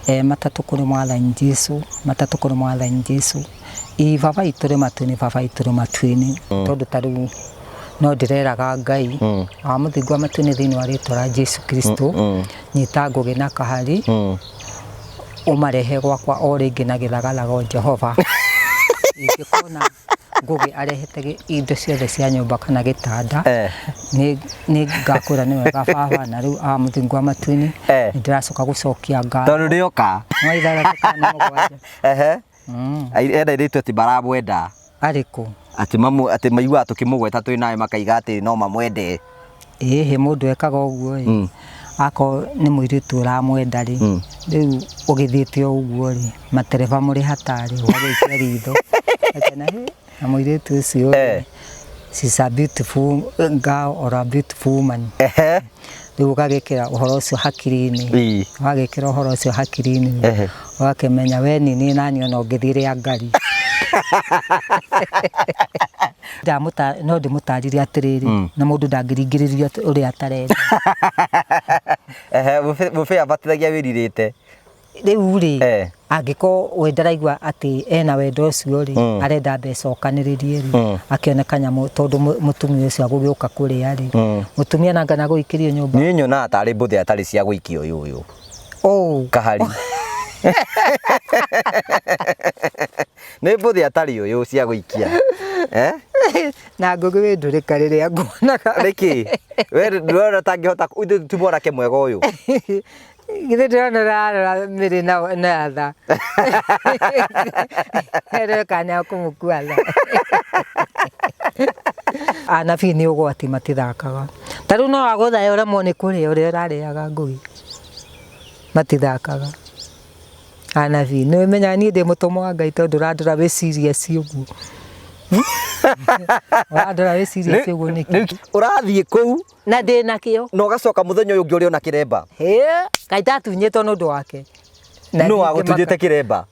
Matatũ kũrĩ mwathani Jesu, matatũ kũrĩ mwathani Jesu. Ĩ baba itũ rĩ matu-inĩ, baba itũ rĩ matu-inĩ. Tondũ ta rĩu no ndĩreraga Ngai wa mũthingu wa matu-inĩ thĩinĩ wa rĩtwa rĩa Jesu Kristo, nyita Ngũgĩ na Kahari, ũmarehe gwakwa o rĩngĩ na gĩthagathaga o Jehova. Ingĩkona Ngũgĩ arehete indo ciothe cia nyũmba kana gĩtanda, nĩ ngakwĩra nĩ wega baba, na rĩu a mũthingu wa matu-inĩ, nĩ ndĩracoka gũcokia ngatho. Tondũ nĩoka. Nĩ wa ithathatũ kana mũgwanja. Enda airĩtu atĩ maramwenda. Arĩkũ? Atĩ mamu atĩ maiguaga tũkĩmũgweta twĩ nawe makaiga atĩ no mamwende. Ĩhĩ mũndũ ekaga ũguo ĩ, akorwo nĩ mũirĩtu ũramwenda rĩ, rĩu ũgĩthiĩte o ũguo rĩ, matereba mũrĩ hatarĩ ũgagĩikia ritho, ũgakĩona hĩ, na mũirĩtu ũcio rĩ, she's a beautiful girl or a beautiful woman. Rĩu ũgagĩkĩra ũhoro ũcio hakiri-inĩ, wagĩkĩra ũhoro ũcio hakiri-inĩ, ũgakĩmenya we ni niĩ naniĩ ona ũngĩthiĩ rĩa ngari. Ndamũta no ndĩmũtarire atĩrĩrĩ, na mũndũ ndangĩringĩrĩrio ũrĩa atarenda. Mũbĩa abatithagia wĩrirĩte. Rĩu rĩ, angĩkorwo we ndaraigua atĩ ena wendo ũcio rĩ, arenda mbeca okanĩrĩrie rĩ, akĩone kanyamũ tondũ mũtumia ũcio agũgĩũka kũrĩa rĩ, mũtumia nanga na gũikĩrio nyũmba. Niĩ nyonaga tarĩ mbũthĩ atarĩ cia gũikia ũyũ ũyũ. Ũũ. Kahari. Nĩ mbũthĩ atarĩ ũyũ cia gũikia. Eh? Na Ngũgĩ wĩ ndũrĩka rĩrĩa nguonaga. Nĩkĩ? We ndũrona ta ngĩhota ithuĩ ti mwanake mwega ũyũ. Githĩ ndĩrona ũrarora mĩrĩ na tha. Erwo kana kũmũkua tha. Anabii nĩ ũgwati matithakaga. Ta rĩu no agũthae ũremwo nĩ kũrĩa ũrĩa ũrarĩaga ngũi. Matithakaga. Anabii nĩ ũmenyaga niĩ ndĩ mũtũmwo wa Ngai tondũ ũrandora wĩ serious ũguo. Ũrandora wĩ serious ũguo nĩkĩ? Ũrathiĩ kũu Na ndĩ na kĩo. Na ũgacoka mũthenya ũyũ ũngĩ ũrĩ ona kĩremba. Hĩ, kaĩ ndatunyĩtwo nĩ ũndũ wake. Na Nũ wagũtunyĩte kĩremba?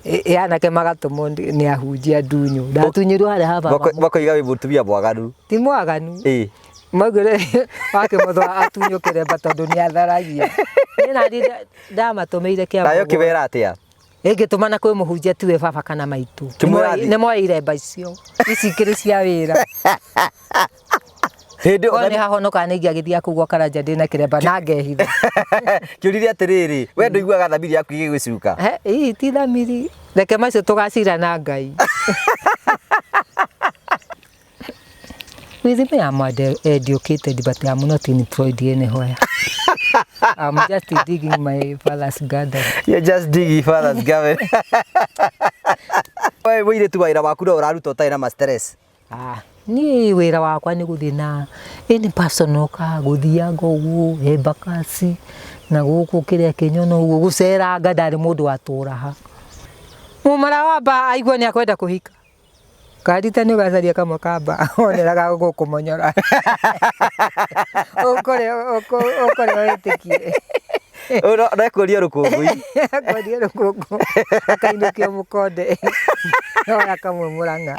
Ĩ anake magatũmwo nĩ ahunjia ndunyũ. Ndatunyĩrwo harĩa ha baba. Makoiga wĩ mũtumia mwaganu. Ti mwaganu. Ĩ. Maugire wakĩmũthwa atunywo kĩremba tondũ nĩ atharagia. Niĩ naniĩ ndamatũmĩire kĩa Nayo kĩwera atĩa? Ĩngĩtũmana kwĩ mũhunjia tiwe baba kana maitũ. Nĩ moe iremba icio. Ici ikĩrĩ cia wĩra. Hĩndĩ ĩyo nĩ hahonoka nĩ ingĩagĩthiaga kũu gwa Karanja ndĩ na kĩremba na ngehitha. Kĩũririe atĩrĩrĩ, we ndũiguaga thamiri yaku ĩgĩgũcuka? Ii ti thamiri. Reke macio tũgacira na Ngai. With me, I'm educated, but I'm not employed anywhere. I'm just digging my father's garden. You're just digging father's garden. We mũirĩtu wĩra waku no ũraruta ũtarĩ na ma stress? Ah, niĩ wĩra wakwa nĩ gũthiĩ na any person okaga gũthianga ũguo Embakasi na gũkũ kĩrĩa kĩnyona ũguo gũceranga ndarĩ mũndũ watũraha. Mũmara wa mbaa aigua nĩ akwenda kũhika. Karita nĩ ũgacaria kamwe ka mbaa woneraga gũkũmonyora. Ũkore ũkore wĩtĩkie. Ũrekũria rũkũngũ. Akũria rũkũngũ akainũkio mũkonde. Oya kamwe Mũrang'a.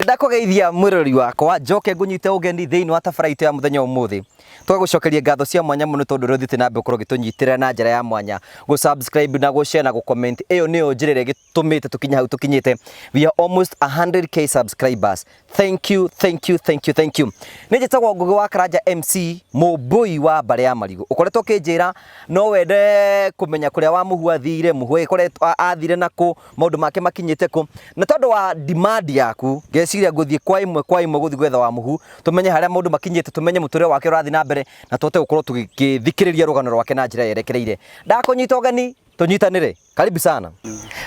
Ndakũgeithia mwĩroreri wakwa njoke ngũnyite ũgeni thĩinĩ wa tabara itũ ya mũthenya ũmũthĩ tũgagũcokeria ngatho cia mwanya mũno tondũ ũrĩa ũthiĩte na mbere gũkorwo ũgĩtũnyitĩrĩra na njĩra ya mwanya gũ subscribe na gũ share na gũ comment ĩyo nĩyo njĩra ĩrĩa ĩgĩtũmĩte tũkinye hau tũkinyĩte. We are almost 100K subscribers. Thank you, thank you, thank you, thank you. Nĩ njĩtagwo Ngũgĩ wa Karanja MC mũmbũi wa mbarĩ ya marigũ. Ũkoretwo ũkĩnjĩra no wende kũmenya kũrĩa wa mũhu athire, mũhu ĩkoretwo athire nakũ, maũndũ make makinyĩte kũ. Na tondũ wa demand yaku, ngeciria ngũthiĩ kwa ĩmwe kwa ĩmwe gũthiĩ gwetha wa mũhu, tũmenye harĩa maũndũ makinyĩte, tũmenye mũtũrĩre wake ũrathiĩ na mbere, na tũhote gũkorwo tũgĩthikĩrĩria rũgano rwake na njĩra yerekereire. Ndakũnyita ũgeni, tũnyitanĩre. Karibu sana.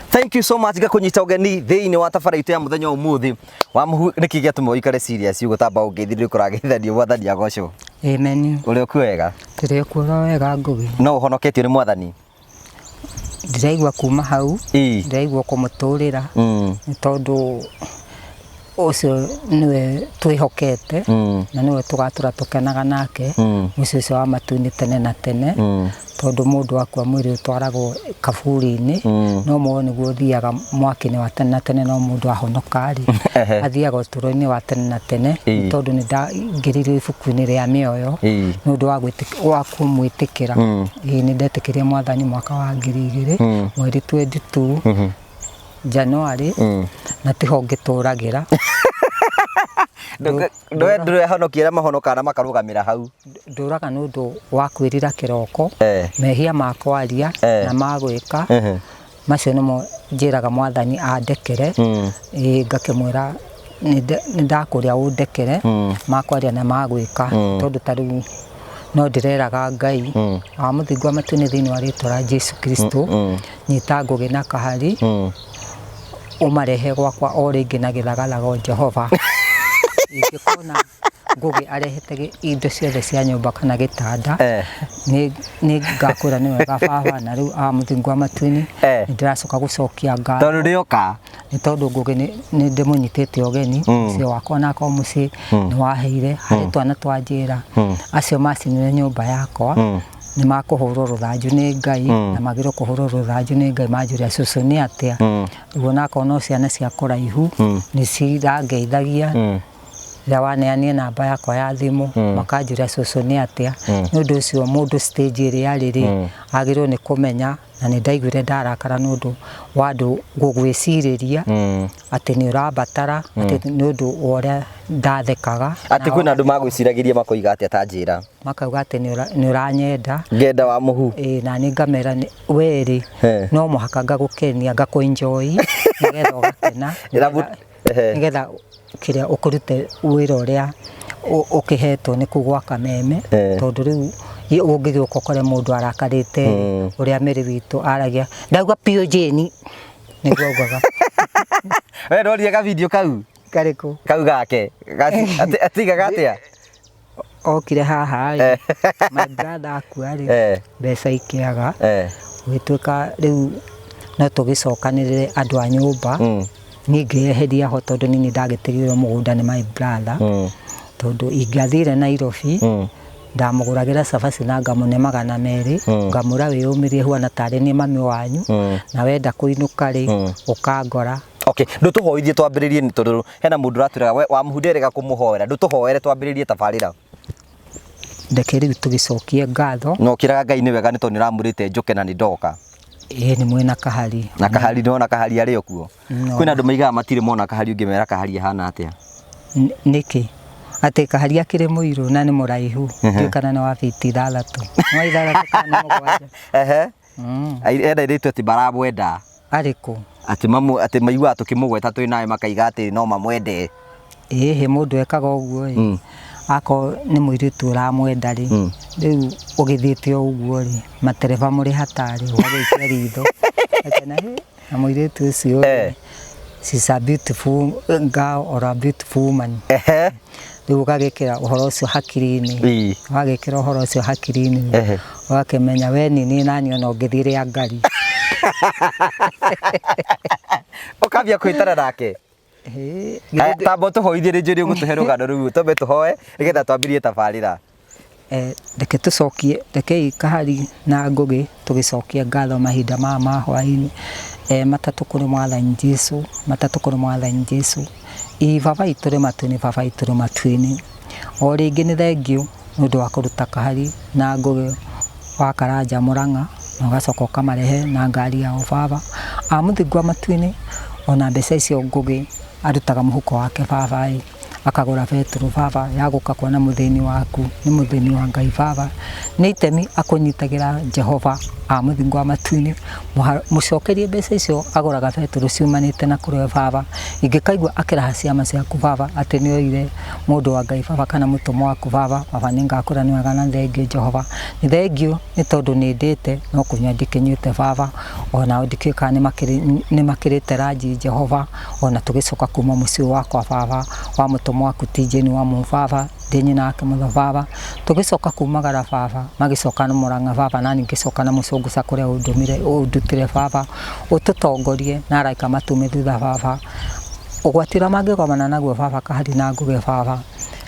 Thank you so much ngakũnyita ũgeni thĩinĩ wa tabara itũ ya mũthenya wa ũmũthĩ. Wa mũhu nĩkĩ gĩatũma ũikare serious ũguo tamba ũngeithie kũrageithanio mwathani agocwo. Amen. Ũrĩ okuo wega? Tũrĩ okuo wega Ngũgĩ. No ũhonoketio nĩ mwathani? Ndĩraigua kuma hau, ndĩraigua kũmũtũrĩra nĩ tondũ ũcio nĩwe twĩhokete na nĩwe tũgatũra tũkenaga nake mũciĩ ũcio wa matu-inĩ tene na tene. Tondũ mũndũ akua mwĩrĩ ũtwaragwo kaburi-inĩ, no muoyo nĩguo ũthiaga mwaki-inĩ wa tene na tene, no mũndũ ahonoka-rĩ, athiaga ũtũũro-inĩ wa tene na tene. Tondũ nĩ ndaingĩririo ibuku-inĩ rĩa mĩoyo nĩ ũndũ wa kũmwĩtĩkĩra. Ĩĩ, nĩ ndetĩkirie Mwathani mwaka wa 2000 mweri 22 January, na tiho ngĩtũragĩra. Ndũrehonokia arĩa mahonokaga na makarũgamĩra hau. Ndũraga nĩ ũndũ wa kwĩrira kĩroko, mehia ma kwaria na ma gwĩka, macio nĩmo njĩraga Mwathani andekere. Ĩĩ, ngakĩmwĩra nĩ ndakũria ũndekere ma kwaria na ma gwĩka, tondũ ta rĩu no ndĩreraga Ngai wa mũthingu wa matu-inĩ thĩinĩ wa rĩtwa rĩa Jesu Kristo, nyita Ngũgĩ na Kahari, ũmarehe gwakwa o rĩngĩ na gĩthagathaga o Jehova. Ingĩkona Ngũgĩ arehete indo ciothe cia nyũmba kana gĩtanda, nĩ ngakwĩra nĩ wega baba, na rĩu a mũthingu wa matu-inĩ nĩ ndĩracoka gũcokia ngatho. Tondũ ndĩoka. Nĩ tondũ Ngũgĩ nĩ ndĩmũnyitĩte ũgeni mũciĩ wakwa, na akorwo mũciĩ nĩ waheire harĩ twana twa njĩra acio macinire nyũmba yakwa, nĩ makũhũrwo rũthanju nĩ Ngai, na magĩrĩirwo kũhũrwo rũthanju nĩ Ngai manjũria cũcũ nĩ atĩa. Ũguo nakorwo no ciana cia kũraihu nĩ cirangeithagia rĩrĩa waneanire namba yakwa ya thimũ, makanjũria cũcũ nĩ atĩa. Nĩ ũndũ ũcio mũndũ stage ĩrĩa arĩ rĩ, agĩrĩirwo nĩ kũmenya, na nĩ ndaiguire ndarakara nĩ ũndũ wa andũ gũgwĩcirĩria atĩ nĩ ũrambatara, atĩ nĩ ũndũ wa ũrĩa ndathekaga. Atĩ kwĩna andũ magwĩciragĩria makoiga atĩa, ta njĩra? Makauga atĩ nĩ ũranyenda. Ngenda wa mũhu. Ĩĩ, na niĩ ngamera we rĩ, no mũhaka ngagũkenia, ngakũ-enjoy nĩgetha ũgakena, nĩgetha kĩrĩa ũkũrute wĩra ũrĩa ũkĩhetwo nĩ kũu gwa Kameme, tondũ rĩu ũngĩgĩũka ũkore mũndũ arakarĩte ũrĩa Mary witũ aragia, ndauga piũ Jane, nĩguo augaga. We ndorire ka video kau? Karĩkũ? Kau gake. Atigaga atĩa? Okire haha rĩ, my brother akua rĩ, mbeca ikĩaga, gũgĩtuĩka rĩu no tũgĩcokanĩrĩre andũ a nyũmba. Niĩ ngĩeheria ho tondũ niĩ ndagĩtigĩirwo mũgũnda nĩ my brother, tondũ ingĩathire Nairobi, ndamũgũragĩra cabaci na ngamũne 200, ngamwĩra wĩyũmĩrie huana tarĩ niĩ mami wanyu, na wenda kũinũka rĩ, ũkangora. Okay, ndũtũhoithie twambĩrĩrie, nĩ tondũ hena mũndũ ũratwĩraga we wa mũhu nderega kũmũhoera, ndũtũhoere twambĩrĩrie tabarĩra. Reke rĩu tũgĩcokie ngatho. No kĩraga Ngai nĩ wega nĩ tondũ nĩ ũramwĩrĩte njũke na nĩ ndoka. Ĩĩ, nĩ mwĩna Kahari. Na Kahari ndona Kahari arĩ o kuo. Kwĩna andũ maigaga matirĩ mona Kahari, ũngĩmera Kahari ahana atĩa? Nĩkĩ? Atĩ Kahari akĩrĩ mũirũ na nĩ mũraihu. Ndiũĩ kana nĩ wa biti 6. Nĩ wa 6 kana nĩ 7. Enda airĩtu atĩ maramwenda. Arĩkũ? Atĩ mamu, atĩ maiguaga tũkĩmũgweta twĩ nawe makaiga atĩ no mamwende. Ĩhĩ, mũndũ ekaga ũguo ĩ, akorwo nĩ mũirĩtu ũramwenda rĩ, rĩu ũgĩthiĩte o ũguo rĩ, matereba mũrĩ hatarĩ, ũgagĩikia ritho. Akena, "Hĩ, na mũirĩtu ũcio rĩ, she's a beautiful girl or a beautiful woman." Rĩu ũgagĩkĩra ũhoro ũcio hakiri-inĩ. Ũgagĩkĩra ũhoro ũcio hakiri-inĩ. Ũgakĩmenya we ni niĩ nani ona ũngĩthiĩ rĩa ngari. Ũkambia kwĩtana nake. Tamba ũtũhoithie nĩ njũĩ nĩ ũgũtũhe rũgano rũu, twambe tũhoe nĩgetha twambĩrĩrie tabarĩra. Reke tũcokie, rekei Kahari na Ngũgĩ tũgĩcokie ngatho mahinda maya ma hwaĩ-inĩ. Matatũ kũrĩ Mwathani Jesu, matatũ kũrĩ Mwathani Jesu. Ĩ baba witũ ũrĩ matu-inĩ, baba witũ ũrĩ matu-inĩ. O rĩngĩ nĩ thengiũ nĩ ũndũ wa kũruta Kahari na Ngũgĩ wa Karanja Mũrang'a, na ũgacoka ũkamarehe na ngari ya ũbaba. A mũthingu wa matu-inĩ, ona mbeca icio Ngũgĩ arutaga mũhuko wake baba ĩ, akagũra betũrũ baba ya gũka kuona mũthĩni waku, nĩ mũthĩni wa Ngai baba. Nĩ itemi akũnyitagĩra Jehova a mũthingu wa matu-inĩ, mũcokerie mbeca icio agũraga betũrũ ciumanĩte na kũrĩ we baba. Ingĩkaigua akĩraha ciama ciaku baba atĩ nĩ oire mũndũ wa Ngai baba kana mũtũmwo waku baba, baba nĩ ngakwĩra nĩ wega na thengiũ Jehova. Nĩ thengiũ nĩ tondũ nĩ ndĩte no kũnyua ndikĩnyuĩte baba, onao ndikĩũĩ kana nĩ makĩrĩte ranji Jehova, ona tũgĩcoka kuma mũciĩ wakwa baba wa mũtũmwo waku ti Jane wa mũmũ baba, ndĩ nyina wake mũtho baba, tũgĩcoka kumagara baba, magĩcoka na Mũrang'a baba, nani ngĩcoka na Mũcũngũca kũrĩa ũndũmire ũndutire baba, ũtũtongorie na araika matume thutha baba, ũgwati ũrĩa mangĩgomana naguo baba Kahari na Ngũgĩ baba,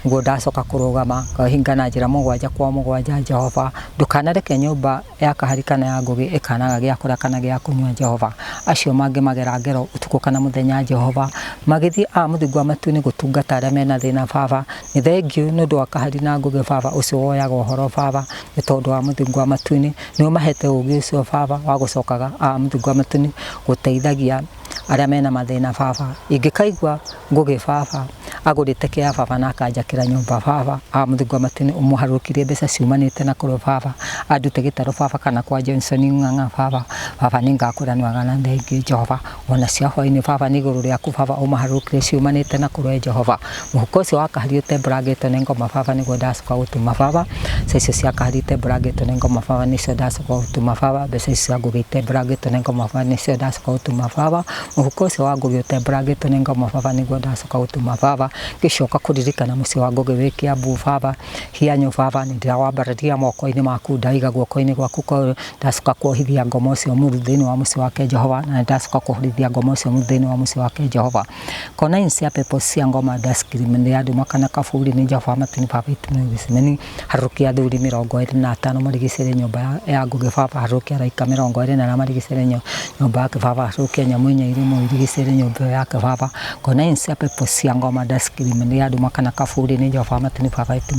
Nĩguo ndacoka kũrũgama ngahinga na njĩra mũgwanja kwa mũgwanja. Jehova, ndũkanareke nyũmba ya Kahari kana ya Ngũgĩ ĩkanaga gĩa kũrĩa kana gĩa kũnyua. Jehova, acio mangĩ magera ngero ũtukũ kana mũthenya, Jehova, magĩthiĩ a mũthingu wa matu-inĩ gũtungata arĩa mena thĩna. Baba, nĩ thengiũ nĩ ũndũ wa Kahari na Ngũgĩ. Baba, ũcio woyaga ũhoro, Baba, nĩ tondũ wa mũthingu wa matu-inĩ nĩ ũmahete ũũgĩ ũcio, Baba, wa gũcokaga a mũthingu wa matu-inĩ gũteithagia arĩa mena mathĩna. Baba, ingĩkaigua Ngũgĩ, Baba, agũrĩte kĩa baba na akanjakĩra nyũmba, Baba, a mũthingu wa matu-inĩ ũmũharũrũkirie mbeca ciumanĩte na kũrĩ baba, andute gĩtarũ, Baba, kana kwa Johnson Ng'ang'a. Baba, Baba, nĩ ngakwĩra nĩ wega na thengiũ. Jehova, ona cia hwaĩ-inĩ, Baba, nĩ igũrũ rĩaku. Baba, ũmaharũrũkirie ciumanĩte na kũrĩ Jehova. Mũhuko ũcio wa Kahari ũtembũrangĩtwo nĩ ngoma, Baba, nĩguo ndacoka gũtuma. Baba, mbeca icio cia Kahari itembũrangĩtwo nĩ ngoma, Baba, nĩcio ndacoka gũtuma. Baba, mbeca icio cia Ngũgĩ itembũrangĩtwo nĩ ngoma, Baba, nĩcio ndacoka gũtuma. Baba, mũhuko ũcio wa Ngũgĩ ũtembũrangĩtwo nĩ ngoma, Baba, nĩguo ndacoka gũtuma. Baba, ngĩcoka kũririkana mũciĩ wa Ngũgĩ wĩ Kiambu, Baba, hianyo. Baba, nĩ ndĩrawambararia moko-inĩ maku, ndaiga guoko-inĩ gwaku kwa ndacoka kuohithia ngoma ũcio mũru thĩinĩ wa mũciĩ wake, Jehova, na ndacoka kuohithia ngoma ũcio mũru thĩinĩ wa mũciĩ wake, Jehova. Kona cia pepo cia ngoma ndacikirimania andũ makana kaburi nĩ Jehova matu-inĩ. Baba itu harũkia athuri 25 marigicĩrie nyũmba ya Ngũgĩ. Baba, harũkia araika 24 marigicĩrie nyũmba yake. Baba, harũkia nyamũ inya irĩ muoyo irigicĩrie nyũmba ĩyo yake. Baba, kona cia pepo cia ngoma ndacikirimania andũ makana kaburi nĩ Jehova matu-inĩ. Baba itu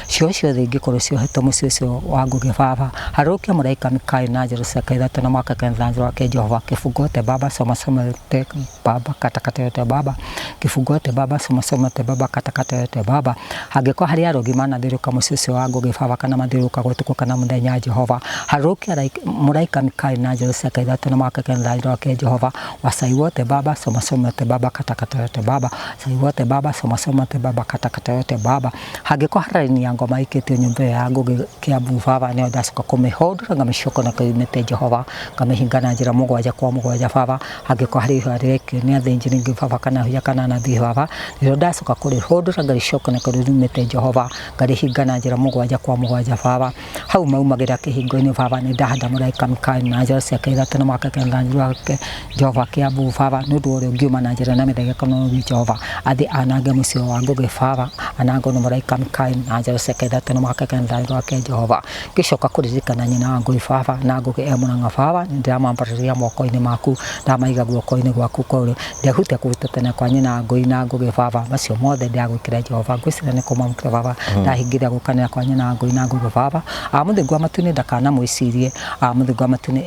cio ciothe ingĩkorwo ciohetwo mũciĩ ũcio wa Ngũgĩ, Baba, harũkia mũraika Mikaeli na njĩra ciake ithatũ na mwaka kenda wake. Jehova, kĩbungo yote, Baba, soma soma yote, Baba, katakata yote. Baba, kĩbungo yote, Baba, soma soma yote, Baba, katakata yote. Baba, hangĩkorwo harĩ arogi manathiũrũrũka mũciĩ ũcio wa Ngũgĩ, Baba, kana mathiũrũrũkaga ũtukũ kana mũthenya, Jehova, harũkia mũraika Mikaeli na njĩra ciake ithatũ na mwaka kenda wake. Jehova, wasai wote, Baba, soma soma yote, Baba, katakata yote. Baba, wasai wote, Baba, soma soma yote, Baba, katakata yote. Baba, hangĩkorwo harĩ ya ngoma ikĩtio nyũmba ĩyo ya Ngũgĩ Kiambu, Baba, nĩyo ndacoka kũmĩhũndũra, ngamĩcoka na kũimĩte. Jehova, ngamĩhinga na njĩra mũgwanja kwa mũgwanja. Baba, hangĩkorwo harĩ ihũa rĩrekio nĩ athĩnjĩri Ngai, Baba, kana huya kana anabii, Baba, nĩrĩo ndacoka kũrĩhũndũra, ngarĩcoka na kũrĩrumĩte. Jehova, ngarĩhinga na njĩra mũgwanja kwa mũgwanja. Baba, hau maumagĩra kĩhingo-inĩ, Baba, nĩ ndahanda mũraika Mikaeli na njĩra ciake ithatũ na mwaka kenda wake. Jehova, Kiambu, Baba, nĩ ũndũ ũrĩa ũngiuma na njĩra na mĩthegeko no Jehova athiĩ anange mũciĩ wa Ngũgĩ. Baba, anangwo nĩ mũraika Mikaeli na njĩra ciake ithatũ na mwaka kenda wake. Jehova, ngĩcoka kũririkana nyina wa Ngũgĩ, Baba, na Ngũgĩ e Mũrang'a. Baba, nĩ ndĩramambararia moko-inĩ maku, ndamaiga guoko-inĩ gwaku kwa ũrĩo. Ndehutia kũruta tene kwa nyina wa Ngũgĩ na Ngũgĩ. Baba, macio mothe ndĩragwĩkĩra. Jehova, ngwĩciria nĩ kũmamũkĩra. Baba, ndahingĩria gũkanĩra kwa nyina wa Ngũgĩ na Ngũgĩ. Baba, a mũthingu wa matu-inĩ ndakanamwĩcirie, a mũthingu wa matu-inĩ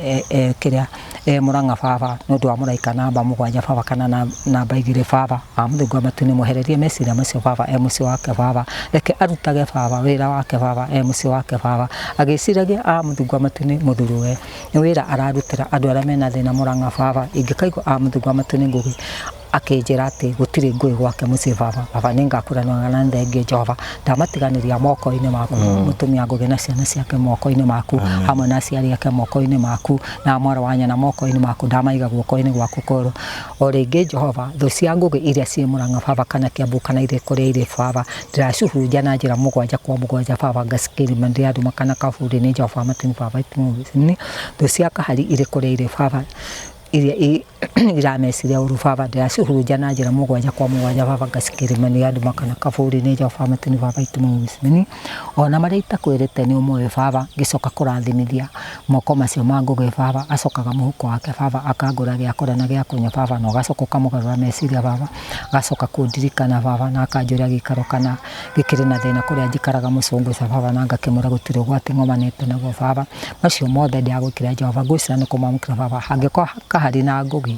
kĩrĩa e Mũrang'a. Baba, nĩ ũndũ wa mũraika namba mũgwanja, Baba, kana namba igĩrĩ. Baba, a mũthingu wa matu-inĩ mwehererie meciria macio, Baba, e mũciĩ wake. Baba, reke arutage, Baba, wĩra wake. Baba, e mũciĩ wake, Baba, agĩciragia, a mũthingu wa matu-inĩ mũthuriwe nĩ wĩra ararutĩra andũ arĩa mena thĩna Mũrang'a. Baba, ingĩkaigua, a mũthingu wa matu-inĩ Ngũgĩ akĩnjĩra atĩ gũtirĩ ngũĩ gwake mũciĩ, Baba, Baba, nĩ ngakwĩra nĩ wega na nĩ thengiũ. Jehova, ndamatiganĩria moko-inĩ maku, mũtumia Ngũgĩ na ciana ciake moko-inĩ maku, hamwe na aciari ake moko-inĩ maku, na mwarĩ wa nyina moko-inĩ maku, ndamaiga guoko-inĩ gwaku kwa ũrĩo. O rĩngĩ, Jehova, thũ cia Ngũgĩ iria ciĩ Mũrang'a, Baba, kana Kiambu, kana irĩ kũrĩa irĩ, Baba, ndĩracihurunja na njĩra mũgwanja kwa mũgwanja. Baba, ngacikĩrima ndĩranduma kana kaburi nĩ Jehova matu-inĩ. Baba, thũ cia Kahari irĩ kũrĩa irĩ, Baba, iria irameciria ũru, Baba, ndĩracihurunja na njĩra mũgwanja kwa mũgwanja. Baba, ngacikĩrima nĩ andũ makana kaburi nĩ Jehova matu-inĩ. Baba, ona marĩa itakwĩrĩte nĩ ũmoĩ. Baba, ngĩcoka kũrathimithia moko macio ma Ngũgĩ. Baba, acokaga mũhuko wake, Baba, akangũra gĩa kũrĩa na gĩa kũnyua. Baba, na ũgacoka ũkamũgarũra meciria. Baba, agacoka kũndirikana, Baba, na akanjũria gĩikaro kana gĩkĩrĩ na thĩna kũrĩa njikaraga mũcũngũca. Baba, na ngakĩmwĩra gũtirĩ ũgwati ng'omanĩte naguo. Baba, macio mothe ndĩragwĩkĩra. Jehova, ngwĩciria nĩ kũmamũkĩra. Baba, hangĩkorwo Kahari na Ngũgĩ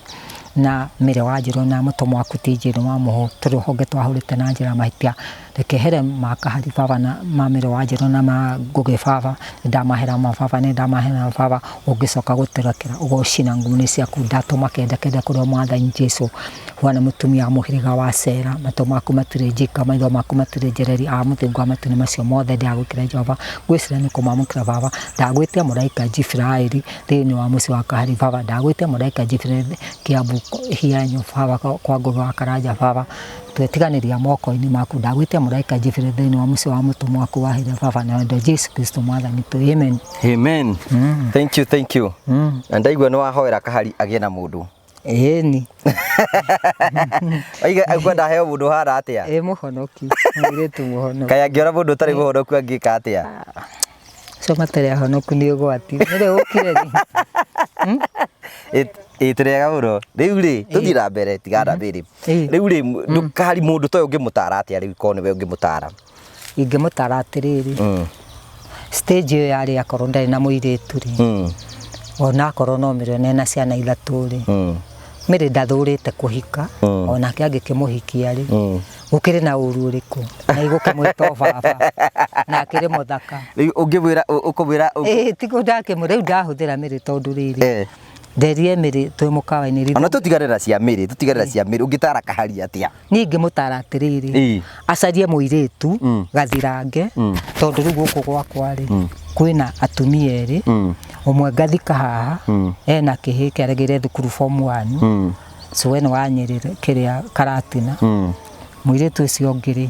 na Mĩrĩ wa Njĩrũ na mũtũmwo waku ti Njĩrũ wa Mũhũ tũrĩ ũhonge twahũrĩte na njĩra mahĩtia, reke here ma Kahari, Baba, na ma Mĩrĩ wa Njĩrũ na ma Ngũgĩ. Baba, nĩ ndamahera ma. Baba, nĩ ndamahera. Baba, ũngĩcoka gũtũrekera ũgocina ngumo ciaku, ndatũma kenda kenda kũrĩ Mwathani Jesu huana mũtumia wa mũhĩrĩga wa Sera. Matũ maku matirĩ njika, maitho maku matirĩ njereri, a mũthingu wa matu-inĩ macio mothe ndĩragwĩkĩra. Jehova, ngwĩciria nĩ kũmamũkĩra. Baba, ndagwĩtia mũraika Jifiraeli thĩinĩ wa mũciĩ wa Kahari. Baba, ndagwĩtia mũraika Jifiraeli Kiambu hianyo. Baba, kwa Ngũgĩ wa Karanja. Baba, twetiganĩria moko-inĩ maku. Ndagwĩtia mũraika Jifiraeli thĩinĩ wa mũciĩ wa mũtũmwo waku wa hĩrĩ. Baba, na wendo Jesu Kristo Mwathani tu, amen. Amen. Thank you, thank you. Na ndaigua nĩ wahoera Kahari agĩe na mũndũ. Ĩni. Oiga ekwenda aheo mũndũ ũhana atĩa? Ĩ mũhonoki, mũirĩtu mũhonoki. Kaĩ angĩona mũndũ ũtarĩ mũhonoku angĩka atĩa? Acio matarĩ ahonoku nĩ ũgwati. Nĩrĩ ũkire rĩ? Ĩ tũrĩ ega mũno. Rĩu rĩ, tũthiĩ na mbere tiga na mbere. Rĩu rĩ, ndũkari mũndũ ta ũyũ ũngĩmũtara atĩa rĩu korwo nĩwe ũngĩmũtara? Ingĩmũtara atĩrĩrĩ, stage ĩyo yarĩ akorwo ndarĩ na mũirĩtu rĩ, ona akorwo no mĩrĩ ena ciana ithatũ rĩ, Mary ndathũrĩte kũhika, onake angĩkĩmũhikia rĩ, gũkĩrĩ na ũru ũrĩkũ? Na igũkĩmwĩta o baba, na akĩrĩ mũthaka. Rĩu ũngĩmwĩra ũkũmwĩra Ĩĩ tiguo ndakĩmwĩra, rĩu ndahũthĩra Mary tondũ rĩrĩ, nderie Mary twĩ mũkawa-inĩ. Ona tũtigane na cia Mary, tũtigane na cia Mary, ũngĩtara kahari atĩa? Niĩ ingĩmũtara atĩrĩrĩ, acarie mũirĩtu gathirange, tondũ rĩu gũkũ gwakwa rĩ, kwĩna atumia erĩ, ũmwe ngathika haha, ena kĩhĩĩ kĩaregire thukuru form one, so we nĩ wa Nyĩrĩ kĩrĩa Karatina, mũirĩtu ũcio ũngĩ rĩ,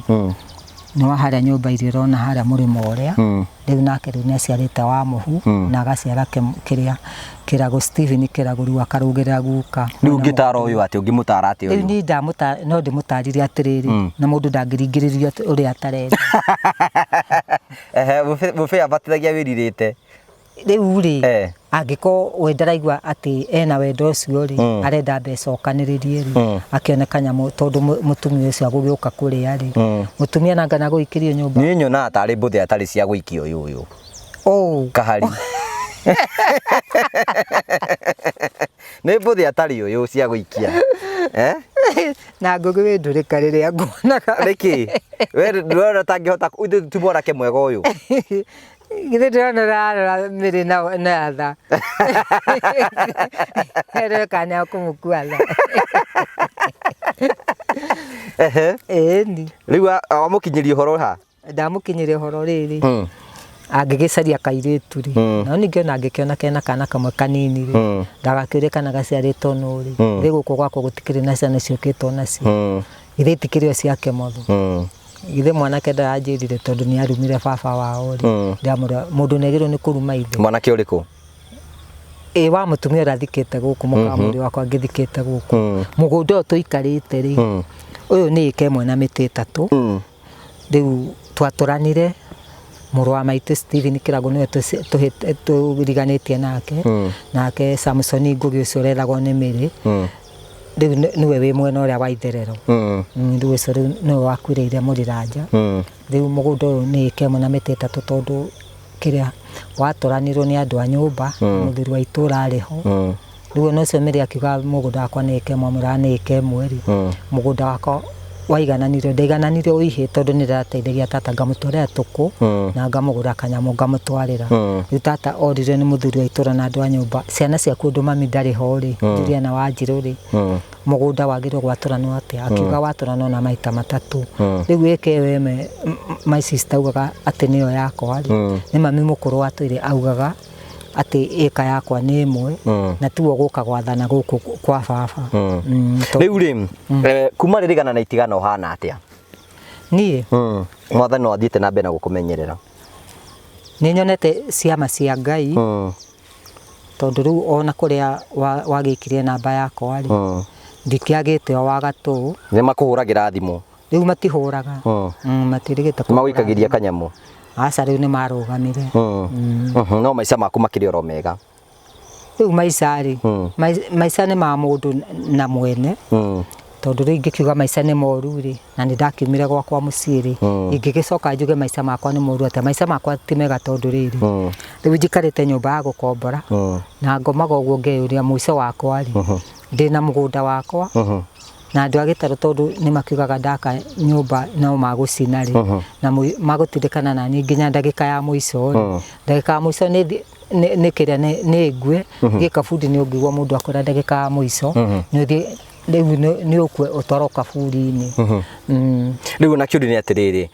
nĩ wa harĩa nyũmba iria ũrona harĩa mũrĩmo ũrĩa, rĩu nake rĩu nĩ aciarĩte wa mũhu, na agaciara kĩrĩa Kĩragũ Stephen Kĩragũ rĩu akarũgĩrĩra guka. Rĩu ũngĩtara ũyũ atĩa, ũngĩmũtara atĩa ũyũ? Rĩu niĩ ndamũtara, no ndĩmũtarire atĩrĩrĩ, na mũndũ ndangĩringĩrĩrio ũrĩa atarenda. Ehe, mũbĩa abatithagia wĩrirĩte. Rĩu rĩ, angĩkorwo we ndaraigua atĩ ena wendo ũcio rĩ, arenda mbeca okanĩrĩrie rĩ, akĩone kanyamũ tondũ mũtumia ũcio agũgĩũka kũrĩa rĩ, mũtumia nanga na gũikĩrio nyũmba. Niĩ nyonaga tarĩ mbũthĩ atarĩ cia gũikia ũyũ ũyũ. Oh. Kahari. Nĩ mbũthĩ atarĩ ũyũ cia gũikia. Eh? Na ngũgĩ wĩ ndũrĩka rĩrĩa nguonaga. Nĩkĩ? We ndũrona tangĩhota ithuĩ ti mwanake mwega ũyũ. Githĩ ndĩrona ũrarora mĩrĩ na tha. Erwo kana kũmũkua tha. Ehe. Ĩni. Rĩu wamũkinyĩria ũhoro ha? Ndamũkinyĩria ũhoro rĩrĩ, angĩgĩcaria kairĩtu rĩ, no ningĩ ona angĩkĩona kena kana kamwe kanini rĩ, ndagakĩũrie kana gaciarĩtwo nũ rĩ, githĩ gũkũ gwakwa gũtikĩrĩ na ciana ciũkĩtwo nacio, githĩ itikĩrĩ o cia kĩmotho, githĩ mwanake ndaranjĩrire tondũ nĩ arumire baba wao rĩ, ndamwĩra mũndũ nĩ agĩrĩirwo nĩ kũruma ithe. Mwanake ũrĩkũ? Ĩ wa mũtumia ũrĩa thikĩte gũkũ, mũkamũri wakwa ngĩthikĩte gũkũ, mũgũnda ũyũ tũikarĩte rĩ, ũyũ nĩ ĩka ĩmwe na mĩtĩ ĩtatũ, Rĩu twatũranire, mũrũ wa maitũ Stephen Kĩragũ nĩwe tũriganĩtie nake, nake Samson Ngũgĩ ũcio ũrethagwo nĩ Mary, rĩu nĩwe wĩ mwena ũrĩa wa itherero. Rĩu ũcio rĩu nĩwe wakuĩrĩire Mũrĩranja. Rĩu mũgũnda ũyũ nĩ ĩka ĩmwe na mĩtĩ ĩtatũ tondũ kĩrĩa watũranirwo nĩ andũ a nyũmba, mũthuri wa itũra arĩ ho. Rĩu ona ũcio Mary akiuga mũgũnda wakwa nĩ ĩka ĩmwe amwĩraga nĩ ĩka ĩmwe rĩ, mũgũnda wakwa waigananirio ndaigananirio ũihĩ tondũ nĩ ndĩrateithagia tata ngamũtwarĩra tũkũ na ngamũgũrĩra kanyamũ ngamũtwarĩra. Rĩu tata oririo nĩ mũthuri wa itũra na andũ a nyũmba, ciana ciaku ũndũ mami ndarĩ ho rĩ, Juliana Wanjirũ rĩ, mũgũnda wagĩrĩirwo gwatũranwo atĩa? Akiuga watũranwo na maita matatũ. Rĩu ĩka ĩyo ĩmwe my sister augaga atĩ nĩyo yakwa rĩ, nĩ mami mũkũrũ watũire augaga atĩ ĩka yakwa nĩ ĩmwe na tiwe ũgũka gwathana gũkũ kwa baba. Rĩu rĩ, kuma rĩrĩgana na itigana ũhana atĩa? Niĩ? Mwathani no athiĩte na mbere na gũkũmenyerera. Nĩ nyonete ciama cia Ngai, tondũ rĩu ona kũrĩa wagĩikirie namba yakwa rĩ, ndikĩagĩte o wa gatũ. Nĩ makũhũragĩra thimũ? Rĩu matihũraga. Matirigĩte kũhũra. Magũikagĩria kanyamũ? Aca, rĩu nĩ marũgamire. No maica maku makĩrĩ oro mega? Rĩu maica rĩ, maica nĩ ma mũndũ na mwene, tondũ rĩu ingĩkiuga maica nĩ moru rĩ, na nĩ ndakiumire gwakwa mũciĩ rĩ, ingĩgĩcoka njuge maica makwa nĩ moru atĩa? Maica makwa ti mega tondũ rĩrĩ, rĩu njikarĩte nyũmba ya gũkombora, na ngomaga ũguo ngeyũria mũico wakwa rĩ, ndĩna mũgũnda wakwa, na andũ a gĩtarũ tondũ nĩ makiugaga ndaka nyũmba no magũcina rĩ, na magũtindĩkana na niĩ nginya ndagĩka ya mũico rĩ, ndagĩka ya mũico nĩ kĩrĩa nĩ ngue, thiĩ kaburi nĩ ũngĩigua mũndũ akwĩra ndagĩka ya mũico, nĩ ũthiĩ rĩu nĩ ũkue ũtwarwo kaburi-inĩ. Rĩu ona kĩũria nĩ atĩrĩrĩ,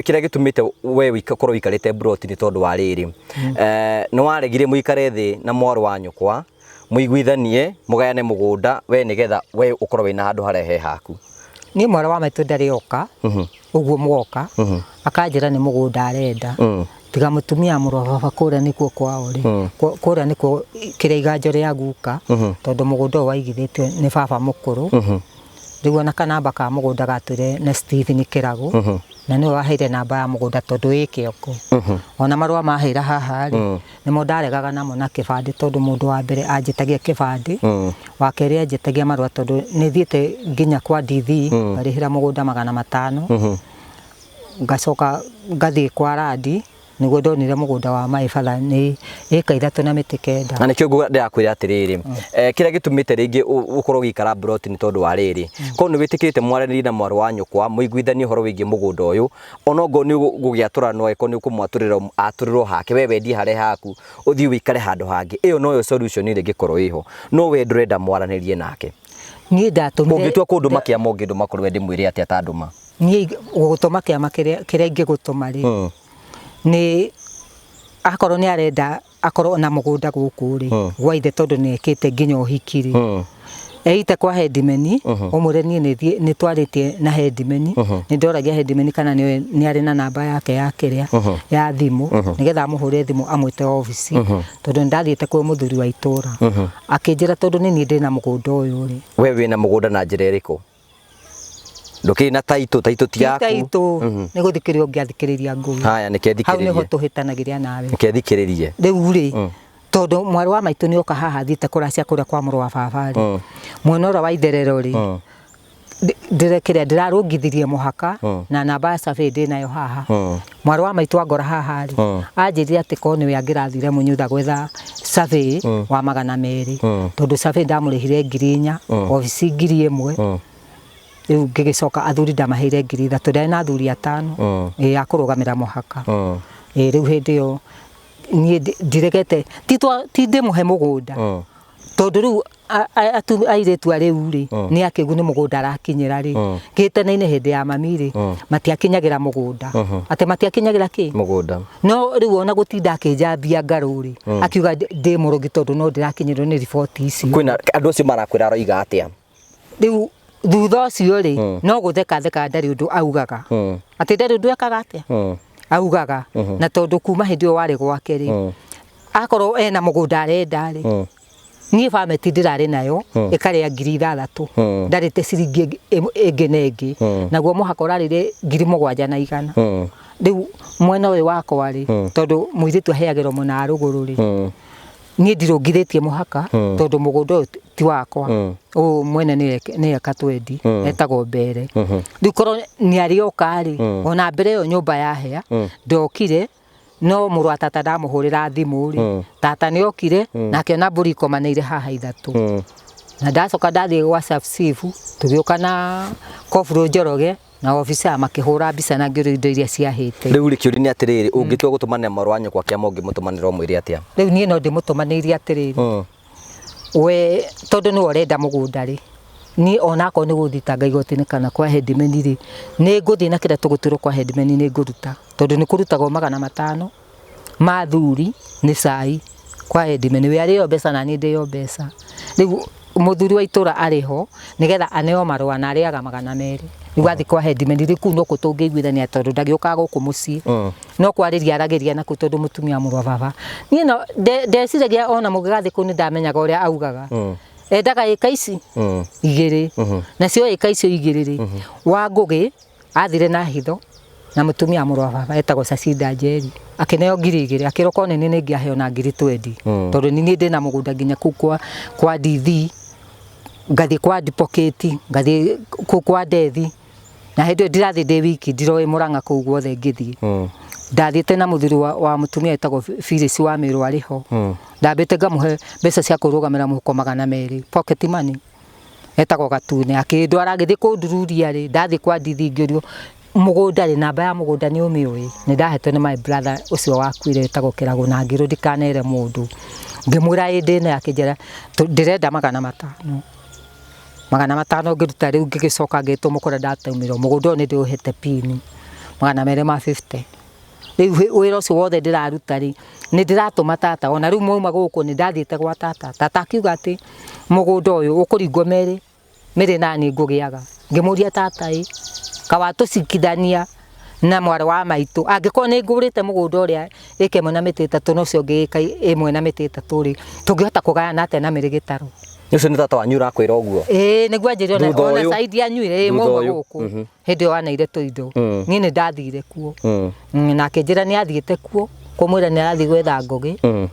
kĩrĩa gĩtũmĩte we ũkorwo ũikarĩte mburoti nĩ tondũ wa rĩrĩ, nĩ waregire mũikare thĩ na mwarĩ wa nyũkwa, mũiguithanie, mũgayane mũgũnda, we nĩgetha we ũkorwo wĩna handũ harĩa he haku. Niĩ mwarĩ wa maitũ ndarĩ oka, ũguo mwoka, akanjĩra nĩ mũgũnda arenda. Tiga mũtumia mũrũ wa baba kũrĩa nĩkuo kwao rĩ, kũrĩa nĩkuo kĩrĩa iganjo rĩa guka, tondũ mũgũnda ũyũ waigithĩtio nĩ baba mũkũrũ. Rĩu ona kanamba ka mũgũnda gatũire na Stephen Kĩragũ, na nĩwe waheire namba ya mũgũnda tondũ ĩ kĩoko. Ona marũa maheira haha rĩ, nĩmo ndaregaga namo na kĩbandĩ, tondũ mũndũ wa mbere anjĩtagia kĩbandĩ, wa kerĩ anjĩtagia marũa, tondũ nĩ thiĩte nginya kwa DV ngarĩhĩra mũgũnda 500, ngacoka ngathiĩ kwa randi nĩguo ndonire mũgũnda wa my father nĩ ĩka 3 na mĩtĩ 9. Na nĩkĩo ndĩrakwĩra atĩrĩrĩ, kĩrĩa gĩtũmĩte rĩngĩ ũkorwo ũgĩikara mburoti nĩ tondũ wa rĩrĩ, korwo nĩ wĩtĩkĩrĩte mwaranĩrie na mwarĩ wa nyũkwa, mũiguithanie ũhoro wĩgiĩ mũgũnda ũyũ, onokorwo nĩ gũgĩatũranwo, angĩkorwo nĩ ũkũmwatũrĩra atũrĩrwo hake, we wendie harĩa haku ũthiĩ ũikare handũ hangĩ, ĩyo noyo solution ĩrĩa ĩngĩkorwo ĩho, no we ndũrenda mwaranĩrie nake. Niĩ ndatũmire Ũngĩtua kũndũma kĩama ũngĩndũma kũrĩ we ndĩmwĩre atĩa ta ndũma? Niĩ gũgũtũma kĩama kĩrĩa ingĩgũtũma rĩ, nĩ akorwo nĩ arenda akorwo na mũgũnda gũkũ rĩ, gwa ithe, tondũ nĩ ekĩte nginya ũhiki rĩ, eite kwa headman, ũmwĩre niĩ nĩ twarĩtie na headman, nĩ ndoragia headman kana nĩ arĩ na namba yake ya kĩrĩa ya thimũ, nĩgetha amũhũre thimũ amwĩte obici, tondũ nĩ ndathiĩte kwĩ mũthuri wa itũra akĩnjĩra tondũ nĩ niĩ ndĩna mũgũnda ũyũ rĩ. We wĩna mũgũnda na njĩra ĩrĩkũ? Ndũkĩrĩ na taitũ, taitũ ti yaku. Taitũ nĩ gũthikĩrĩria ũngĩathikĩrĩria ngũi. Haya, nĩke Hau nĩho thikĩrĩrie. Tũhĩtanagĩria nawe. Nĩke thikĩrĩrie. Rĩu rĩ, tondũ mwarĩ wa maitũ nĩ oka haha athiĩte kũracia kũrĩa kwa mũrũ wa baba rĩ, mwena ũrĩa wa itherero rĩ, ndĩrekĩrĩa ndĩrarũngithirie mũhaka na namba ya survey ndĩnayo haha. Mwarĩ wa maitũ angora haha rĩ, anjĩrire atĩ korwo nĩwe angĩrathire Mũnyutha gwetha survey wa 200, tondũ survey ndamũrĩhire 4,000, obici 1,000. Rĩu ngĩgĩcoka athuri ndamaheire 3,000, ndarĩ na athuri 5 ĩ a kũrũgamĩra mũhaka. Ĩ rĩu hĩndĩ ĩyo niĩ ndiregete, ti ndĩmũhe mũgũnda, tondũ rĩu airĩtu a rĩu rĩ, nĩ akĩgu nĩ mũgũnda arakinyĩra rĩ. Gĩtene-inĩ hĩndĩ ya mami rĩ, matiakinyagĩra mũgũnda, atĩ matiakinyagĩra kĩ mũgũnda. No rĩu ona gũtinda akĩnjambia ngarũ rĩ, akiuga ndĩ mũrogi, tondũ no ndĩrakinyĩrwo nĩ riboti icio. Kwĩna andũ acio marakwĩra aroiga atĩa? Rĩu thutha ũcio rĩ, no gũtheka theka, ndarĩ ũndũ augaga, atĩ ndarĩ ũndũ ekaga atĩa augaga. Na tondũ kuma hĩndĩ ĩyo warĩ gwake rĩ, akorwo ena mũgũnda arenda rĩ, niĩ bameti ndĩrarĩ nayo ĩkarĩa 6,000, ndarĩte ciringi ĩngĩ na ĩngĩ, naguo mũhaka ũrarĩire 7,100. Rĩu mwena ũyũ wakwa rĩ, tondũ mũirĩtu aheagĩrwo mwena wa rũgũrũ rĩ, niĩ ndirũngithĩtie mũhaka, tondũ mũgũnda ũyũ ti wakwa, ũyũ mwene nĩ eka twendi etagwo Mbere. Rĩu korwo nĩ arĩoka rĩ, ona mbere ĩyo nyũmba yahĩa ndokire, no mũrũ wa tata ndamũhũrĩra thimũ rĩ, tata nĩ okire na akĩona mbũri ikomanĩire haha 3. Na ndacoka ndathiĩ gwa chief, tũgĩũka na Koburo Njoroge na officer makĩhũra mbica na ngĩũrio indo iria ciahĩte. Rĩu rĩ, kĩũria nĩ atĩrĩrĩ, ũngĩtua gũtũmanĩra mwarĩ wa nyũkwa kĩama, ũngĩmũtũmanĩra ũmwĩre atĩa? Rĩu niĩ no ndĩmũtũmanĩire atĩrĩrĩ, we tondũ nĩwe ũrenda mũgũnda rĩ, niĩ onakorwo nĩ gũthitanga igoti-inĩ kana kwa headman rĩ, nĩ ngũthiĩ na kĩrĩa tũgũtwĩrwo kwa headman nĩ ngũruta, tondũ nĩ kũrutagwo 500 ma thuri nĩ cai kwa headman, we arĩo mbeca na niĩ ndĩo mbeca. Rĩu mũthuri wa itũra arĩ ho nĩgetha aneo marũa na arĩaga 200. Rĩu athiĩ kwa headman rĩ, kũu no tũngĩiguithania, tondũ ndagĩũkaga gũkũ mũciĩ, no kwarĩria aragĩria nakuo, tondũ mũtumia mũrũ wa baba niĩ no ndeciragia ona mũngĩgathiĩ kũu nĩ ndamenyaga ũrĩa augaga endaga ĩka ici 2, nacio ĩka icio 2 rĩ, wa Ngũgĩ athire na hitho na mũtumia mũrũ wa baba etagwo Cacinda Njeri akĩneo 2,000, akĩrwo korwo nĩ niĩ nĩngĩaheo na 20,000, tondũ nĩ niĩ ndĩna mũgũnda nginya kũu kwa DV, ngathiĩ kwa advocate, ngathiĩ kũu kwa Ndethi, na hĩndĩ ĩyo ndirathiĩ ndĩ wiki, ndiroĩ Mũrang'a kũu guothe ngĩthiĩ. Ndathiĩte na mũthuri wa mũtumia etagwo Phyllis wa Mĩrũ arĩ ho, ndambĩte ngamũhe mbeca cia kũrũgamĩra mũhuko 200, pocket money, etagwo Gatune, akĩndwara agĩthiĩ kũndururia rĩ, ndathiĩ kwa Ndithi ngĩũrio mũgũnda rĩ, namba ya mũgũnda nĩ ũmĩũĩ? Nĩ ndahetwo nĩ my brother ũcio wakuire wĩtagwo Kĩragũ, na ngĩrwo ndikanere mũndũ. Ngĩmwĩra ĩ ndĩnayo, akĩnjĩra ndĩrenda 500, 500 ngĩruta. Rĩu ngĩgĩcoka ngĩtwo mũkora ndatũmĩrwo mũgũnda ũyũ nĩ ndĩũhete pini 250. Rĩu wĩra ũcio wothe ndĩraruta rĩ, nĩ ndĩratũma tata, ona rĩu mwauma gũkũ nĩ ndathiĩte gwa tata. Tata akiuga atĩ mũgũnda ũyũ ũkũringwo merĩ mĩrĩ nani ngũgĩaga. Ngĩmũria tata ĩ kawatũcikithania Na mwarĩ wa maitũ angĩkorwo nĩ ngũrĩte mũgũnda ũrĩa ĩka ĩmwe na mĩtĩ ĩtatũ na ũcio ũngĩ ĩka ĩmwe na mĩtĩ ĩtatũ rĩ, tũngĩhota kũgayana atĩa na mĩrĩ gĩtarũ? Ũcio nĩ tata wanyu ũrakwĩra ũguo? Ĩĩ nĩguo anjĩre ona Thutha ona ũyũ. caidi anyuire ĩ Thutha mauma ũyũ. gũkũ hĩndĩ ĩyo anaire tũindo. Niĩ nĩ ndathire kuo. Na akĩnjĩra nĩ athiĩte kuo kũmwĩra nĩ arathiĩ gwetha ngũgĩ.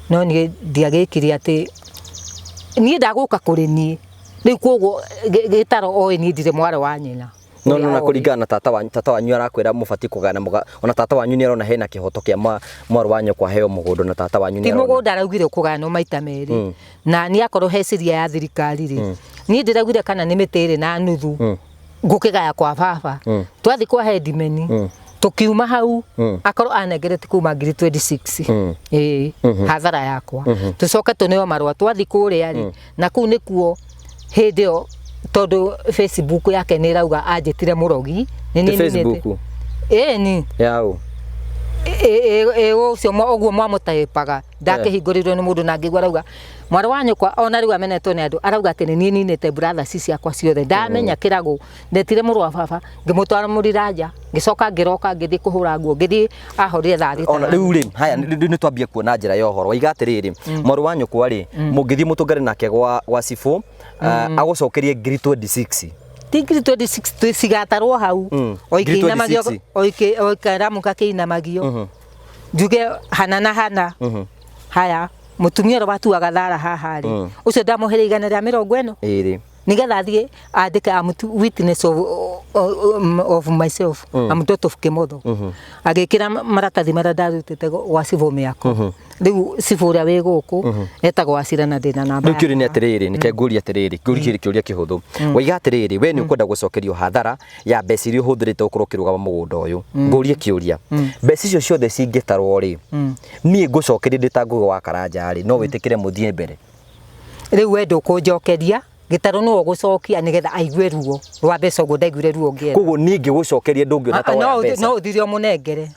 No niĩ ndiagĩkire atĩ niĩ ndagũka kũrĩ niĩ. Rĩu koguo gĩtaro oĩ niĩ ndirĩ mwarĩ wa nyina. No no Ũrĩa na oĩ. kũringana na tata wanyu, tata wanyu arakwĩra mũbatiĩ kũgayana ona tata wanyu nĩ arona hena kĩhoto kĩa mwarĩ wa nyũkwa aheo mũgũnda na tata wanyu nĩ Ti arona. mũgũnda araugire ũkũgayanwo maita merĩ. Na niĩ akorwo he ciria ya thirikari rĩ, niĩ ndĩraugire kana nĩ mĩtĩ ĩrĩ na nuthu ngũkĩgaya kwa baba. Twathiĩ kwa headman, tukiuma hau akorwo anengerete kuma ngiri 26 ĩĩ hathara yakwa. Tucoke tũneo marũa twathiĩ kũrĩa rĩ, na kũu nĩkuo hĩndĩ ĩyo tondũ Facebook yake nĩ ĩrauga anjĩtire mũrogi. Nĩ Ti niĩ ninĩte. Facebook? Ĩni. Yaũ? Ũcio ũguo mwamũtaĩpaga ndakĩhingũrĩirwo nĩ mũndũ na ngĩigua arauga mwarĩ wa nyũkwa ona rĩu amenetwo nĩ andũ arauga atĩ nĩ niĩ ninĩte brothers ciakwa ciothe. Ndamenya kĩrago ndetire mũrũ wa baba ngĩmũtwara mũriranja ngĩcoka ngĩroka ngĩthiĩ kũhũra nguo ngĩthiĩ ahorire thaa thita. Ona rĩu rĩ, haya rĩu nĩ twambie kuona njĩra ya ũhoro. Waiga atĩrĩrĩ, mwarĩ wa nyũkwa rĩ, mũngĩthiĩ mũtũngane nake gwa cibũ, agũcokerie ngiri 26. Ti ngiri 26 cigatarwo hau. O Ngiri ikĩinamagio 26. o ikaramu gakĩinamagio. Njuge hana na hana. Haya mũtumia ũrĩa watuaga thara haha rĩ, ũcio ndamũheire igana rĩa mĩrongo ĩno. Ĩrĩ. Nigetha athiĩ andĩke I'm witness of myself. I'm daughter of Kimotho. Agĩkĩra maratathi marĩa ndarutĩte gwa cibũ mĩako. Rĩu cibũ ũrĩa wĩ gũkũ etagwo Wacira na ndĩna namba. Rĩu kĩũria nĩ atĩrĩrĩ, nĩke ngũrie atĩrĩrĩ, ngũrie kĩũria kĩhũthũ. Waiga atĩrĩrĩ, we nĩ ũkwenda gũcokerio hathara ya mbeca iria ũhũthĩrĩte gũkorwo ũkĩrũgama mũgũnda ũyũ. Ngũrie kĩũria, mbeca icio ciothe cingĩtarwo rĩ, niĩ ngũcokerie ndĩ ta Ngũgĩ wa Karanja rĩ, no wĩtĩkĩre mũthiĩ mbere? Rĩu we ndũkũnjokeria gĩtarũ nĩwe ũgũcokia nĩgetha aigue ruo rwa mbeca ũguo ndaiguire ruo ngĩetha. Koguo niĩ ngĩgũcokeria ndũngĩona ta woya mbeca. No ũthire ũmũnengere.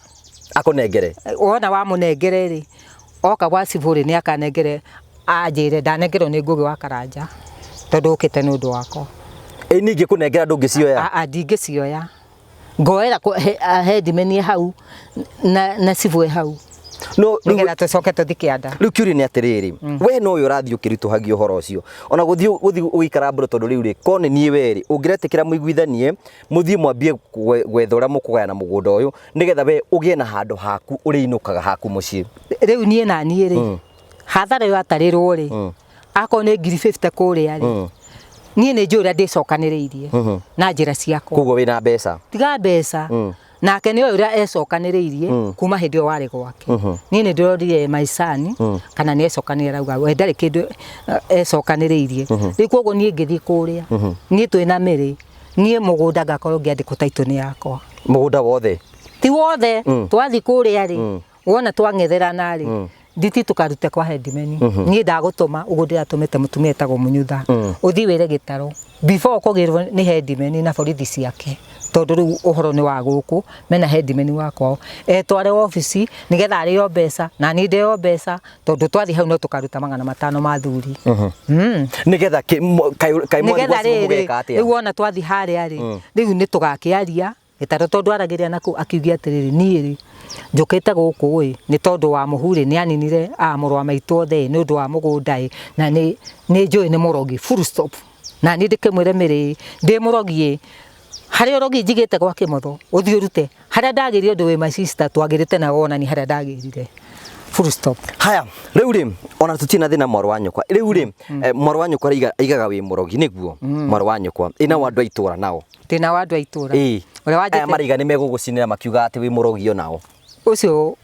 Akũnengere? Wona wamũnengere rĩ, oka gwa cibũ rĩ, nĩ akanengere anjĩre ndanengerwo nĩ Ngũgĩ wa Karanja tondũ ũkĩte nĩ ũndũ wakwa. Ĩ niĩ ingĩkũnengera ndũngĩcioya? Ndingĩcioya. Ngoera headman hau na cibũ e hau. No, rĩu Nĩgetha tũcoke tũthiĩ kĩanda. Rĩu kĩũria nĩ atĩrĩrĩ, we no ũyũ ũrathiĩ ũkĩritũhagia ũhoro ũcio. Ona gũthiĩ ũgĩikara mbũrũ tondũ rĩu rĩ, korwo nĩ niĩ we rĩ, ũngĩretĩkĩra mũiguithanie, mũthiĩ mwambie gwetha ũrĩa mũkũgayana mũgũnda ũyũ, nĩgetha we ũgĩe na handũ haku ũrĩinũkaga haku mũciĩ. Rĩu niĩ na niĩ rĩ, hathara ĩyo atarĩrwo rĩ, akorwo nĩ ngiri 50 kũrĩa rĩ, niĩ nĩ njũĩ ũrĩa ndĩcokanĩrĩirie na njĩra ciakwa. Koguo wĩna mbeca? Tiga mbeca. Nake nĩ oĩ ũrĩa ecokanĩrĩirie kuma hĩndĩ ĩyo warĩ gwake. Niĩ nĩ ndĩrorire maicani kana nĩ ecokanĩrĩire arauga we ndarĩ kĩndũ ecokanĩrĩirie. Rĩu koguo niĩ ngĩthiĩ kũrĩa, niĩ twĩna mĩrĩ, niĩ mũgũnda ngakorwo ngĩandĩkwo title nĩ yakwa. Mũgũnda wothe? Ti wothe, twathiĩ kũrĩa rĩ, wona twang'etherana rĩ, nditi tũkarute kwa headman. Niĩ ndagũtũma ũguo ndĩratũmĩte mũtumia etagwo Mũnyutha. Ũthiĩ wĩre gĩtarũ before ũkũgĩrwo nĩ headman na borithi ciake. Tondũ rĩu ũhoro nĩ wa gũkũ, mena headman wa kwao. Etware obici nĩgetha arĩo mbeca na niĩ ndĩo mbeca tondũ twathiĩ hau no tũkaruta 500 ma thuri. Nĩgetha kaĩ mwathiĩ Nĩgetha gwa cibũ rĩrĩ, mũgeka atĩa? rĩu wona twathiĩ harĩa rĩ, rĩu nĩ tũgakĩaria gĩtarũ tondũ aragĩria naku akiugia atĩrĩrĩ, niĩ rĩ njũkĩte gũkũ ĩ nĩ tondũ wa mũhu rĩ, nĩ aninire mũrũ wa maitũ othe ĩ, nĩ ũndũ wa mũgũnda ĩ, na nĩ njũĩ nĩ mũrogi full stop. Na niĩ ndĩkĩmwĩre mĩrĩ ndĩ mũrogi ĩ, harĩa ũrogi njigĩte gwa Kĩmotho ũthiĩ ũrute harĩa ndagĩrire ũndũ wĩ my sister twagĩrĩte na wonani harĩa ndagĩrire full stop. Haya, rĩu rĩ, ona tũtirĩ na thĩna mwarĩ wa nyũkwa. Rĩu rĩ, mwarĩ wa nyũkwa aigaga wĩ mũrogi nĩguo? Mwarĩ wa nyũkwa. Ĩ nao andũ a itũũra nao? Ndĩ nao andũ a itũũra. Ĩ. Ũrĩa wanjĩte Aya maraiga nĩ megũgũcinĩra makiuga atĩ wĩ mũrogi onao. Ũcio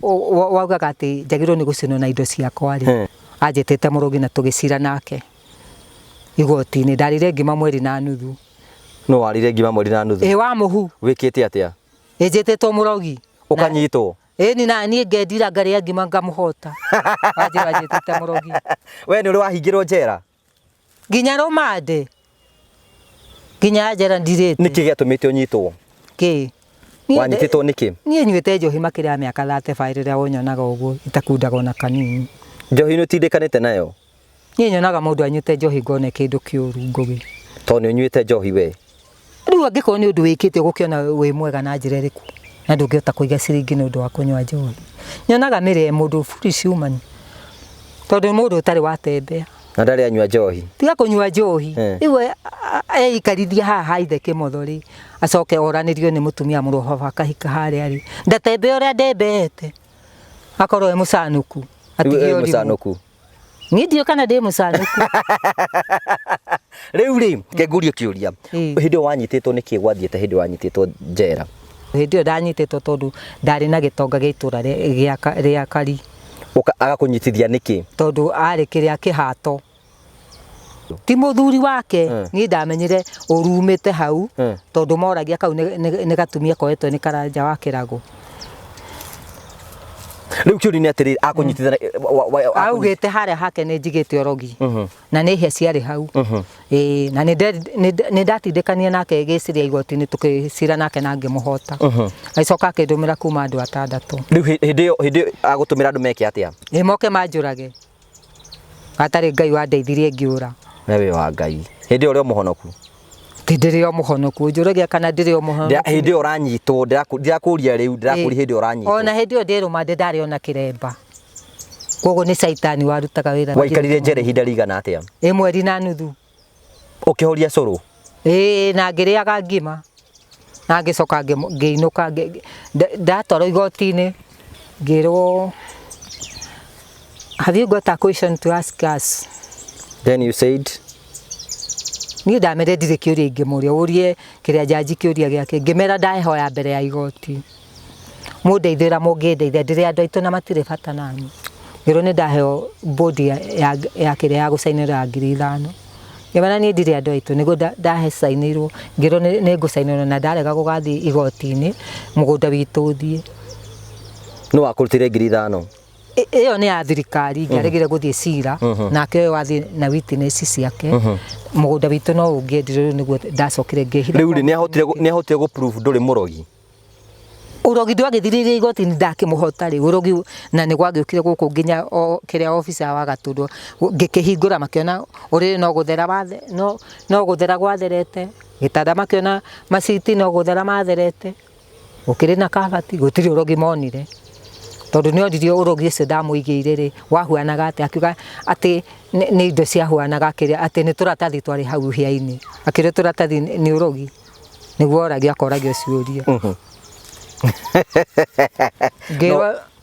waugaga atĩ njagĩrĩirwo nĩ gũcinwo na indo ciakwa rĩ, anjĩtĩte mũrogi na tũgĩcira nake igoti-inĩ. Ndarĩire ngima mweri na nuthu. No warĩire ngima mweri na nuthu? Ĩ, wa mũhu. Wĩkĩte atĩa? Ĩnjĩtĩtwo mũrogi. Ũkanyitwo? Ĩni na niĩ ngendira ngarĩa ngima ngamũhota. Wanjĩra anjĩtĩte mũrogi. We nĩ ũrĩ wahingĩrwo njera? Nginya rũmande. Nginya njera ndirĩte. Nĩkĩ gĩatũmĩte ũnyitwo? Kĩ? Wanyitĩtwo nĩkĩ? Niĩ nyuĩte njohi makĩria ya mĩaka 35 rĩrĩa ũnyonaga ũguo itakundaga ona kanini. Njohi nĩ ũtindĩkanĩte nayo? Niĩ nyonaga mũndũ anyuĩte njohi ngone kĩndũ kĩũru Ngũgĩ. Tondũ nĩ ũnyuĩte njohi we? Rĩu angĩkorwo nĩ ũndũ wĩkĩte ũgũkĩona wĩ mwega na njĩra ĩrĩkũ? Na ndũngĩhota kũiga ciringi nĩ ũndũ wa kũnyua njohi. Nyonaga mĩrĩ mũndũ foolish human. Tondũ nĩ mũndũ ũtarĩ watembea. Na ndarĩ anyua njohi. Tiga kũnyua njohi. Rĩu eikarithia haha ha ithe kĩmotho rĩ, acoke oranĩrio nĩ mũtumia mũrũ wa baba akahika harĩa rĩ. Ndatembea ũrĩa ndembeete. Akorwo e mũcanũku. Atige ũrimũ. Mũcanũku. Niĩ ndiũĩ kana ndĩ mũcanũku. Rĩu rĩ, reke ngũrie kĩũria. Hĩndĩ ĩyo wanyitĩtwo nĩkĩ gwathiĩte hĩndĩ ĩyo wanyitĩtwo njera? Hĩndĩ ĩyo ndanyitĩtwo tondũ ndarĩ na gĩtonga gĩa itũra rĩa Kari. Agakũnyitithia nĩkĩ? Tondũ arĩ kĩrĩa kĩhato. Ti mũthuri wake, niĩ ndamenyire ũru umĩte hau, tondũ moragia kau nĩ gatumia koetwo nĩ Karanja wa Kĩragũ. Rĩu kĩũria nĩ atĩrĩrĩ, akũnyitithania Augĩte harĩa hake nĩ njigĩte ũrogi na nĩ hĩa ciarĩ hau. Ĩĩ, na nĩ ndatindĩkania nake gĩciria igoti-inĩ tũkĩcira nake na ngĩmũhota. Agĩcoka akĩndũmĩra kuma andũ atandatũ. Rĩu hĩndĩ ĩyo hĩndĩ ĩyo agũtũmĩra andũ meke atĩa? Ĩ moke manjũrage. Hatarĩ Ngai wandeithirie ngĩũra. We wĩ wa Ngai. Hĩndĩ ĩyo ũrĩ o mũhonoku? Ti ndĩrĩ o mũhonoku, ũnjũragia kana ndĩrĩ o mũhonoku. Hĩndĩ ĩyo ũranyitwo, ndirakũria rĩu, ndĩrakũria hĩndĩ ĩyo ũranyitwo. Ona hĩndĩ ĩyo ndĩ rũmande ndarĩ ona kĩremba. Koguo nĩ caitani warutaga wĩra. Waikarire njera ihinda rĩigana atĩa? Ĩ mweri na nuthu. Ũkĩhoria cũrũ? Ĩĩ, na ngĩrĩaga ngima. Na ngĩcoka ngĩinũka, ndatwarwo igoti-inĩ ngĩrwo have you got a question to ask us? Then you said? Niĩ ndamere ndirĩ kĩũria ingĩmũria, ũrie kĩrĩa njanji kĩũria gĩake. Ngĩmera ndahoya mbere ya igoti. Mũndeithĩra mũngĩndeithia, ndĩrĩ andũ aitũ na matirĩ bata nani. Ngĩrwo nĩ ndaheo bodi ya kĩrĩa ya gũcainĩrwo ya 5,000. Ngĩmera niĩ ndirĩ andũ aitũ, nĩguo ndahe cainĩirwo, ngĩrwo nĩ ngũcainĩrwo na ndarega gũgathiĩ igoti-inĩ, mũgũnda witũ ũthiĩ. Nũ wakũrutĩire 5,000? Ĩyo nĩ ya thirikari, ngĩaregire gũthiĩ cira, nake ũyũ wathiĩ na witness ciake, mũgũnda witũ no ũngĩendirio, rĩu nĩguo ndacokire ngĩhitha. Rĩu rĩ, nĩ ahotire gũ prove ndũrĩ mũrogi? Ũrogi ndwagĩthirĩire igoti-inĩ ndakĩmũhota rĩ, ũrogi na nĩ gwagĩũkire gũkũ nginya o kĩrĩa officer wa Gatũndũ, ngĩkĩhingũra makĩona ũrĩrĩ no gũthera no gũthera gwatherete, gĩtanda makĩona maciti no gũthera matherete, gũkĩrĩ na kabati, gũtirĩ ũrogi monire. Tondũ nĩ oririo ũrogi ũcio ndamũigĩire rĩ, wahuanaga atĩa, akiuga atĩ nĩ indo ciahuanaga kĩrĩa, atĩ nĩ tũratathi twarĩ hau hĩa-inĩ, akĩrwo tũratathi nĩ ũrogi, nĩguo oragia akoragio ciũria.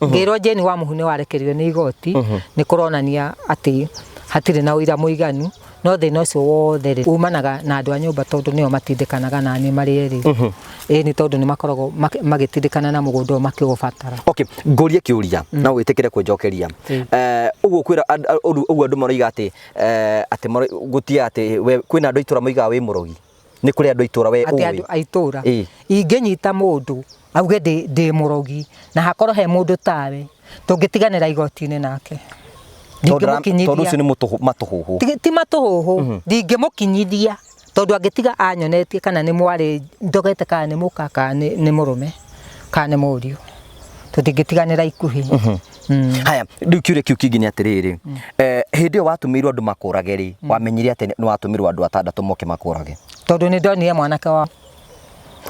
Ngĩrwo Jane wa Mũhu nĩ warekererio nĩ igoti, nĩ kũronania atĩ hatirĩ na ũira mũiganu, no thĩna ũcio wothe rĩ, umanaga na andũ a nyũmba tondũ nĩo matindĩkanaga na niĩ marĩ erĩ. Ĩĩ nĩ tondũ nĩ makoragwo magĩtindĩkana na mũgũnda ũyũ makĩũbatara. Okay, ngũrie kĩũria na wĩtĩkĩre kũnjokeria. Ũguo kwĩra ũguo andũ maroiga atĩ atĩ gũtia atĩ kwĩna andũ a itũra moigaga wĩ mũrogi. Nĩ kũrĩ andũ a itũra we Atĩ ũĩ. andũ a itũra. Ingĩnyita mũndũ auge ndĩ mũrogi na hakorwo he mũndũ tawe, tũngĩtiganĩra igoti-inĩ nake. Tondũ ũcio nĩ matũhũhũ. Ti matũhũhũ, ndingĩmũkinyithia tondũ angĩtiga anyonetie kana nĩ mwarĩ ndogete kana nĩ mũka kana nĩ mũrũme kana nĩ mũriũ, tũtingĩtiganĩra ikuhĩ. Haya, rĩu kĩũria kĩu kĩngĩ nĩ atĩrĩrĩ, hĩndĩ ĩyo watũmĩirwo andũ makũrage rĩ, wamenyire atĩ nĩ watũmĩrwo andũ atandatũ moke makũrage? Tondũ nĩ ndonire mwanake wa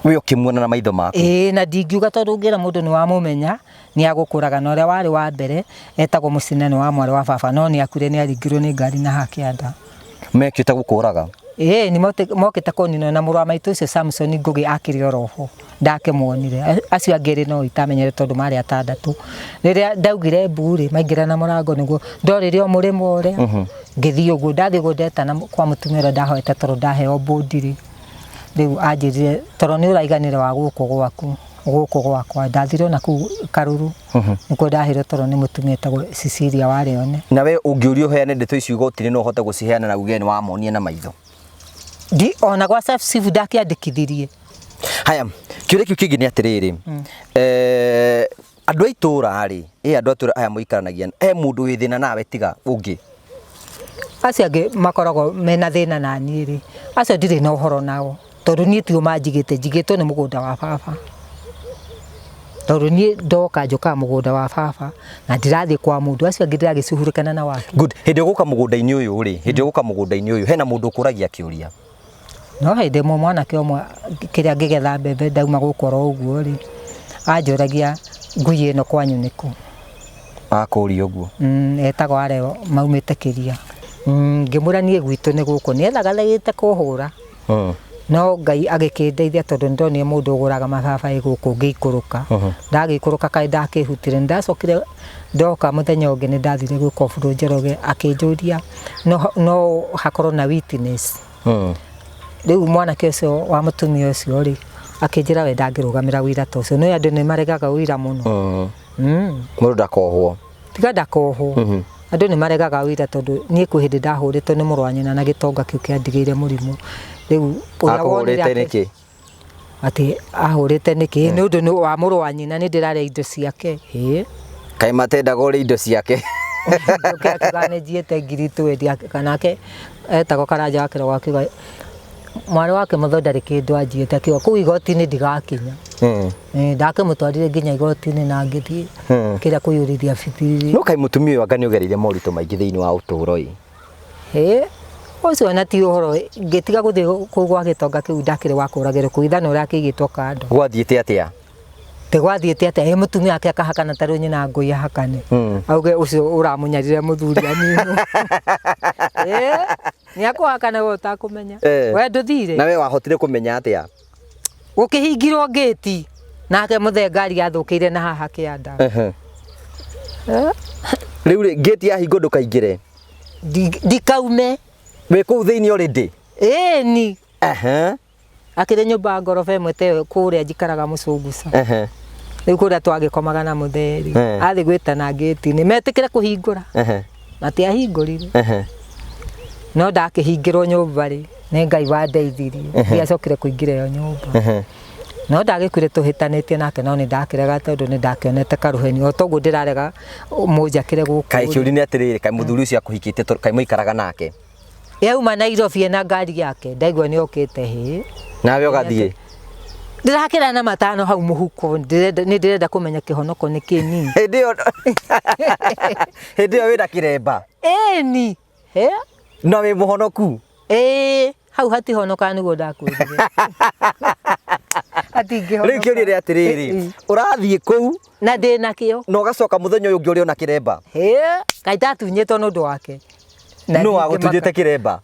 We ũkĩmuona na maitho maku? Ĩĩ, na ndingiuga tondũ ũngĩra mũndũ nĩ wamũmenya nĩ agũkũraga, na ũrĩa warĩ wa mbere etagwo Mũcina nĩ wa mwarĩ wa baba, no nĩ akuire, nĩ aringirwo nĩ ngari na hakĩanda. Mekĩte gũkũraga? Ĩĩ, nĩ mokĩte kũninwo, na mũrũ wa maitũ ũcio Samson Ngũgĩ akĩrĩ oro ho, ndakĩmuonire. Acio angĩ erĩ no itamenyere tondũ marĩ atandatũ. Rĩrĩa ndaugire mbu rĩ, maingĩra na mũrango nĩguo ndorire o mũrĩmo ũrĩa, ngĩthiĩ ũguo, ndathiĩ ũguo ndetana kwa mũtumia ũrĩa ndahoete tondũ ndaheo mbũndi rĩ, rĩu anjĩrire toro nĩ ũraiganĩre wa gũkũ gwaku, gũkũ gwakwa, ndathire ona kũu Karũrũ, nĩkuo ndaheirwo toro nĩ mũtumia etagwo Cecilia Warĩone. Na we ũngĩũrio ũheane ndeto icio igoti-inĩ no ũhote gũciheana na uge nĩ wamonia na maitho? Ndi, ona gwa chief ndakĩandĩkithirie. Haya, kĩũria kĩu kĩngĩ nĩ atĩrĩrĩ, andũ a itũra rĩ, andũ a itũra aya mũikaranagia, he mũndũ wĩ thĩna nawe tiga ũngĩ? Acio angĩ makoragwo mena thĩna na niĩ rĩ, acio ndirĩ na ũhoro nao, tondũ niĩ tio manjigĩte, njigĩtwo nĩ mũgũnda wa baba. Tondũ niĩ ndoka njũkaga mũgũnda wa baba na ndirathiĩ kwa mũndũ, acio angĩ ndĩragĩcuhurĩkana na wake. Good. Hĩndĩ ĩyo gũka mũgũnda-inĩ ũyũ rĩ, hĩndĩ ĩyo gũka mũgũnda-inĩ ũyũ, hena mũndũ ũkũragia kĩũria? No hĩndĩ ĩmwe mwanake ũmwe kĩrĩa ngĩgetha mbembe ndauma gũkũ oro ũguo rĩ, Anjũragia ngui ĩno kwanyu nĩkũ. Akũria ũguo. Etagwo Areo maumĩte Kĩria. Ngĩmwĩra niĩ gwitũ nĩ gũkũ, nĩ ethagathagĩte kũhũra. No Ngai agĩkĩndeithia tondũ nĩ ndonire mũndũ ũgũraga mababaĩ gũkũ ngĩikũrũka. Ndagĩikũrũka kaĩ ndakĩhutire, nĩ ndacokire ndoka mũthenya ũngĩ nĩ ndathire gwĩ Koburu Njoroge akĩnjũria no hakorwo na witness. Rĩu mwanake ũcio wa mũtumia ũcio rĩ, akĩnjĩra we ndangĩrũgamĩra ũira ta ũcio. Nĩũĩ andũ nĩ maregaga ũira mũno. Mũndũ ndakohwo. Tiga ndakohwo. Andũ nĩ maregaga ũira tondũ niĩ kwĩ hĩndĩ ndahũrĩtwo nĩ mũrũ wa nyina na gĩtonga kĩu kĩandigĩire mũrimũ. Rĩu ũrĩa wonire Akũhũrĩte nĩkĩ? Atĩ ahũrĩte nĩkĩ? Nĩ ũndũ wa mũrũ wa nyina nĩ ndĩrarĩa indo ciake. Ĩĩ. Kaĩ matendaga ũrĩe indo ciake? Njoke akiuga nĩ njiĩte ngiri twendi, nake etagwo Karanja wa Kĩrogo akiuga mwarĩ wake mũthoni ndarĩ kĩndũ anjiĩte, akiuga kũu igoti-inĩ ndigakinya. Ndakĩmũtwarire nginya igoti-inĩ na ngĩthiĩ kĩrĩa kũiyũrithia bithi. No kaĩ mũtumia ũyũ anga nĩ ũgereire moritũ maingĩ thĩinĩ wa ũtũũro ĩ? Ĩĩ, ũcio ona ti ũhoro, ngĩtiga gũthiĩ kũu gwa gĩtonga kĩu ndakĩrĩ wa kũragĩrwo kũu ithanwa rĩakĩigĩtwo kando. Gwathiĩte atĩa? Atĩ gwathiĩte atĩa? Ĩ mũtumia wake akahakana ta rĩu nyina ngũi ahakane. Auge ũcio ũramũnyarire mũthuri anini. Ĩĩ, nĩ akũhakana we ũtakũmenya. We ndũthire? Na we wahotire kũmenya atĩa? Gũkĩhingirwo ngĩti nake mũthee ngari yathũkĩire na haha kĩanda. Rĩu rĩ, ngĩti yahingwo ndũkaingĩre? Ndikaume. Wĩ kũu thĩinĩ already? Ĩni. Akĩrĩ nyũmba ya ngoroba ĩmwe ta ĩyo kũrĩa njikaraga Mũcũnguca. Rĩu kũrĩa twagĩkomaga na mũthee rĩ, athiĩ gwĩtana ngĩti-inĩ, metĩkĩre kũhingũra. Matiahingũrire. No ndakĩhingĩrwo nyũmba rĩ, nĩ Ngai wandeithirie. Ndiacokire kũingĩra ĩyo nyũmba. No ndagĩkuire tũhĩtanĩtie nake no nĩ ndakĩrega tondũ nĩ ndakĩonete karũheni. O toguo ndĩrarega mũnjakĩre gũkũ. Kaĩ kĩũria nĩ atĩrĩrĩ, kaĩ mũthuri ũcio akũhikĩtie tondũ kaĩ mũikaraga nake? Yauma Nairobi ena ngari yake, ndaigua nĩ okĩte hĩ. Nawe ũgathiĩ? Ndĩrakĩra na matano hau mũhuko, nĩ ndĩrenda kũmenya kĩhonoko nĩ kĩ niĩ. Hĩndĩ ĩyo hĩndĩ ĩyo wĩna kĩremba? Ĩni. Hĩ? Na wĩ mũhonoku? Ĩĩ, hau hatihonokaga nĩguo ndakwĩrire. Hatingĩhonoka. Rĩu kĩũria nĩ atĩrĩrĩ, ũrathiĩ kũu na ndĩ nakĩo na ũgacoka mũthenya ũyũ ũngĩ ũrĩ ona kĩremba? Hĩ, kaĩ ndatunyĩtwo nĩ ũndũ wake. Na Nũ ningĩ wagũtunyĩte kĩremba?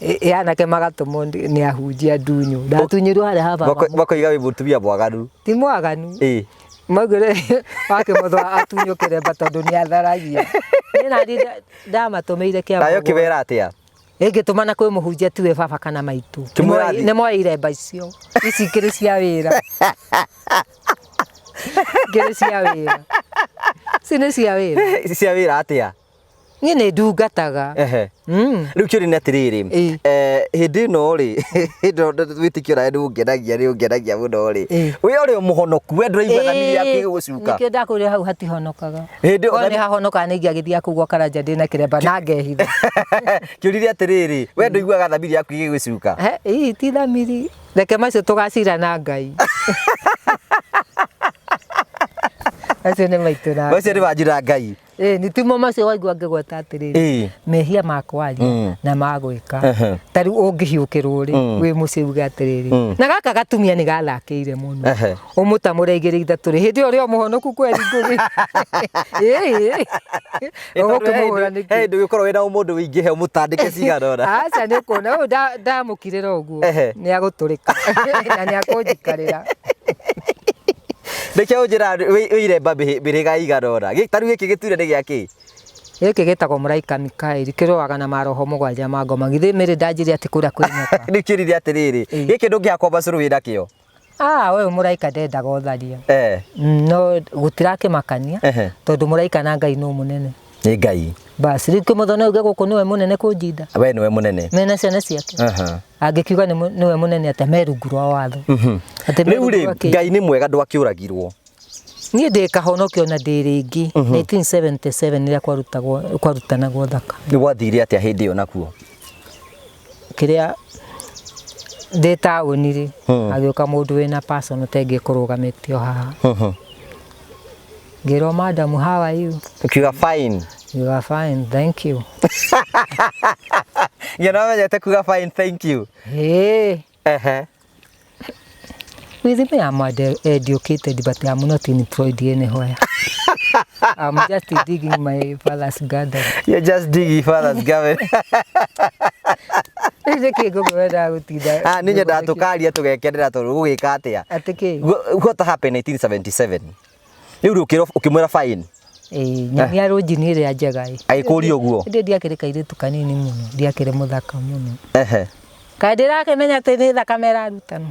Ĩ, anake magatũmwo nĩ ahunjia ndunyu. Ndatunyirwo harĩa ha baba. Makoiga wĩ mũtumia mwaganu. Ti mwaganu. Ĩ. Maugire wakĩmũthwa atunywo kĩremba tondũ nĩ atharagia. Niĩ naniĩ ndamatũmĩire kĩa Nayo mũgũnda. kĩwera atĩa? Ĩngĩtũmana kwĩ mũhunjia tiwe baba kana maitũ. Kĩmwĩra athiĩ. Nĩ moe iremba icio. Ici ikĩrĩ cia wĩra. Ikĩrĩ cia wĩra. Ici nĩ cia wĩra. Ici cia wĩra atĩa? Niĩ nĩ ndungataga. Rĩu kĩũria nĩ atĩrĩrĩ, hĩndĩ ĩno rĩ, hĩndĩ ĩno wĩtĩkio nawe nĩ ũngenagia, nĩ ũngenagia mũno rĩ. We ũrĩ o mũhonoku, we ndũraigua thamiri yaku ĩgĩgũcuka. Nĩkĩo ndakwĩrire hau hatihonokaga. Hĩndĩ ĩyo Korwo nĩ hahonokaga nĩ ingĩagĩthiaga kũu gwa Karanja ndĩna kĩremba na ngehitha. Kĩũria nĩ atĩrĩrĩ, we ndũiguaga thamiri yaku ĩgĩgũcuka? Ii ti thamiri. Reke macio tũgacira na Ngai. Macio nĩ maitũ na Macio nĩ manyu na Ngai. Ĩĩ, nĩ timo macio waigua ngĩgweta atĩrĩrĩ, mehia ma kwaria na ma gwĩka. Ta rĩu ũngĩhiũkĩrwo rĩ, wĩ mũciĩ uge atĩrĩrĩ, na gaka gatumia nĩ gathakĩire mũno. Ũmũtamũre igĩrĩ ithatũ rĩ, hĩndĩ ĩyo ũrĩ o mũhonoku kweri Ngũgĩ. Ĩĩ. Ũgũkĩmũhũra nĩkĩ? He hĩndĩ ũgĩkorwo wĩna ũmũndũ wĩingĩhe ũmũtandĩke cigana ũna. Aca nĩ ũkuona, ũyũ ndamũkirĩra ũguo, nĩ agũtũrĩka na nĩ akũnjikarĩra. Nĩkĩo ũnjĩraga wĩ iremba mĩhĩrĩga ĩigana ũna. Ta rĩu gĩkĩ gĩture nĩ gĩa kĩ? Gĩkĩ gĩtagwo mũraika Mikaeli, kĩrũaga na maroho mũgwanja ma ngoma. Githĩ Mary ndanjĩrire atĩ kũrĩa kwĩ nyoka? Rĩu kĩũria nĩ atĩrĩrĩ, gĩkĩ ndũngĩhakwo macũrũ wĩ nakĩo? Ũyũ mũraika ndendaga ũtharia. No gũtirakĩmakania, tondũ mũraika na Ngai nũ mũnene? Nĩ Ngai. Bas, rĩu kĩmũthoni auge gũkũ nĩwe mũnene kũnjinda. We nĩwe mũnene. Mena ciana ciake. Angĩkiuga nĩwe mũnene atĩa me rungu rwa watho. Atĩ me Rĩu rungu rĩ, rwa kĩ? Ngai nĩ mwega ndwakĩũragirwo. Niĩ ndĩ kahonokio na ndĩ rĩngĩ. 1977 rĩrĩa kwarutanagwo thaka. Nĩ gwathire atĩa hĩndĩ ĩyo nakuo? Kĩrĩa ndĩ taũni rĩ, agĩũka mũndũ wĩna person ta ĩngĩ ĩkũrũgamĩtio haha. Ngĩrwo, madam, how are you? Ukiuga fine. You are fine, thank you. Nginya no menyete kuga fine, thank you. Ĩĩ. With me, I'm educated, but I'm not employed anywhere. I'm just digging my father's garden. You're just digging father's garden. Rĩu nĩkĩ ngũkũendaga gũtinda? Ah, nĩ nyendaga tũkaria tũgekenera tondũ gũgĩka atĩa? Atĩ kĩ? What happened 1977? Rĩu rĩ ũkĩmwĩra fine. Ĩĩ, nyonia rũnjini ĩrĩa njega ĩ. Agĩkũria ũguo? Ĩndĩ ndiakĩrĩ kairĩtu kanini mũno, ndiakĩrĩ mũthaka mũno. Ehe. Kaĩ ndĩrakĩmenya atĩ nĩ thakame ĩrarutana.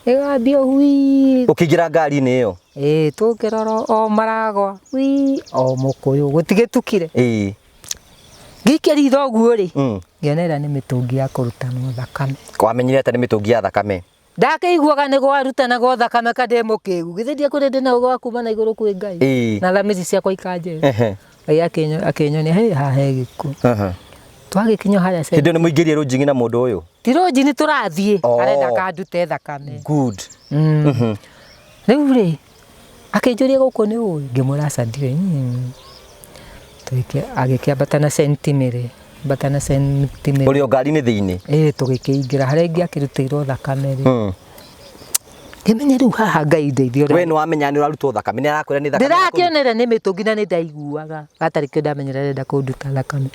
Ĩgambia hui. Ũkĩingĩra ngari-inĩ ĩyo? Ĩĩ, tũkĩrora o maragwa, hui, o mũkũyũ, gũtigĩtukire. Ĩĩ. Ngĩikia ritho ũguo rĩ, ngĩona ĩrĩa nĩ mĩtũngi ya kũrutanwo thakame. Wamenyire atĩa nĩ mĩtũngi ya thakame? Ndakĩiguaga nĩ gwarutanagwo thakame ka ndĩ mũkĩgu. Githĩ ndiakwĩrire ndĩna ũgĩ wa kuma na igũrũ kwĩ Ngai? Ĩĩ. Na thamiri ciakwa ikanjĩra. Ehe. Ngai akĩnyonia, hĩ, haha he gĩkuũ. Aha. Twagĩkinya harĩa Hĩndĩ ĩyo nĩ mũingĩrie rũnjingi na mũndũ ũyũ? Ti rũnjini tũrathiĩ, Oh. arenda kandute thakame. Good. Rĩu rĩ, akĩnjũria gũkũ nĩ ũĩ? Ngĩmwĩra aca ndiũĩ. Agĩkĩambata na sentimĩrĩ, ambata na sentimĩrĩ. Ũrĩ o ngari-inĩ thĩinĩ? Ĩĩ, tũgĩkĩingĩra harĩa ingĩakĩrutĩirwo thakame rĩ. Ngĩmenya rĩu haha Ngai ndeithia ũrĩa. We nĩ wamenya nĩ ũrarutwo thakame, nĩ arakwĩra nĩ thakame. Ndĩrakĩonera nĩ mĩtũngi na nĩ ndaiguaga. Gatarĩ kĩo ndamenyera arenda kũnduta thakame.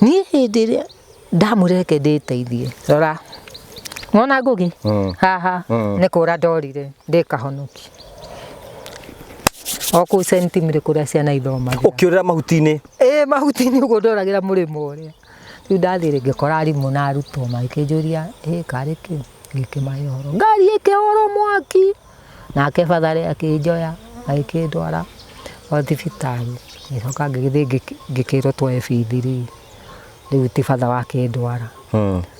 Niĩ hĩndĩ ĩrĩa ndamwĩrire reke ndĩteithie. Rora. Wona Ngũgĩ? Haha nĩ kũra ndorire ndĩkahonoki. O kũu sentimĩrĩ kũrĩa ciana ithomagĩra. Ũkĩũrĩra mahuti-inĩ? Ĩĩ, mahuti-inĩ ũguo ndoragĩra mũrĩmo ũrĩa. Rĩu ndathire ngĩkora arimũ na arutwo magĩkĩnjũria, ĩ karĩ kĩ? Ngĩkĩmahe ũhoro. Ngari ĩkĩhũrwo mwaki. Nake batharĩ akĩnjoya agĩkĩndwara o thibitarĩ. Ngĩcoka ngĩgĩthiĩ ngĩkĩrwo tuoe bithi rĩ. Rĩu ti batha wakĩndwara.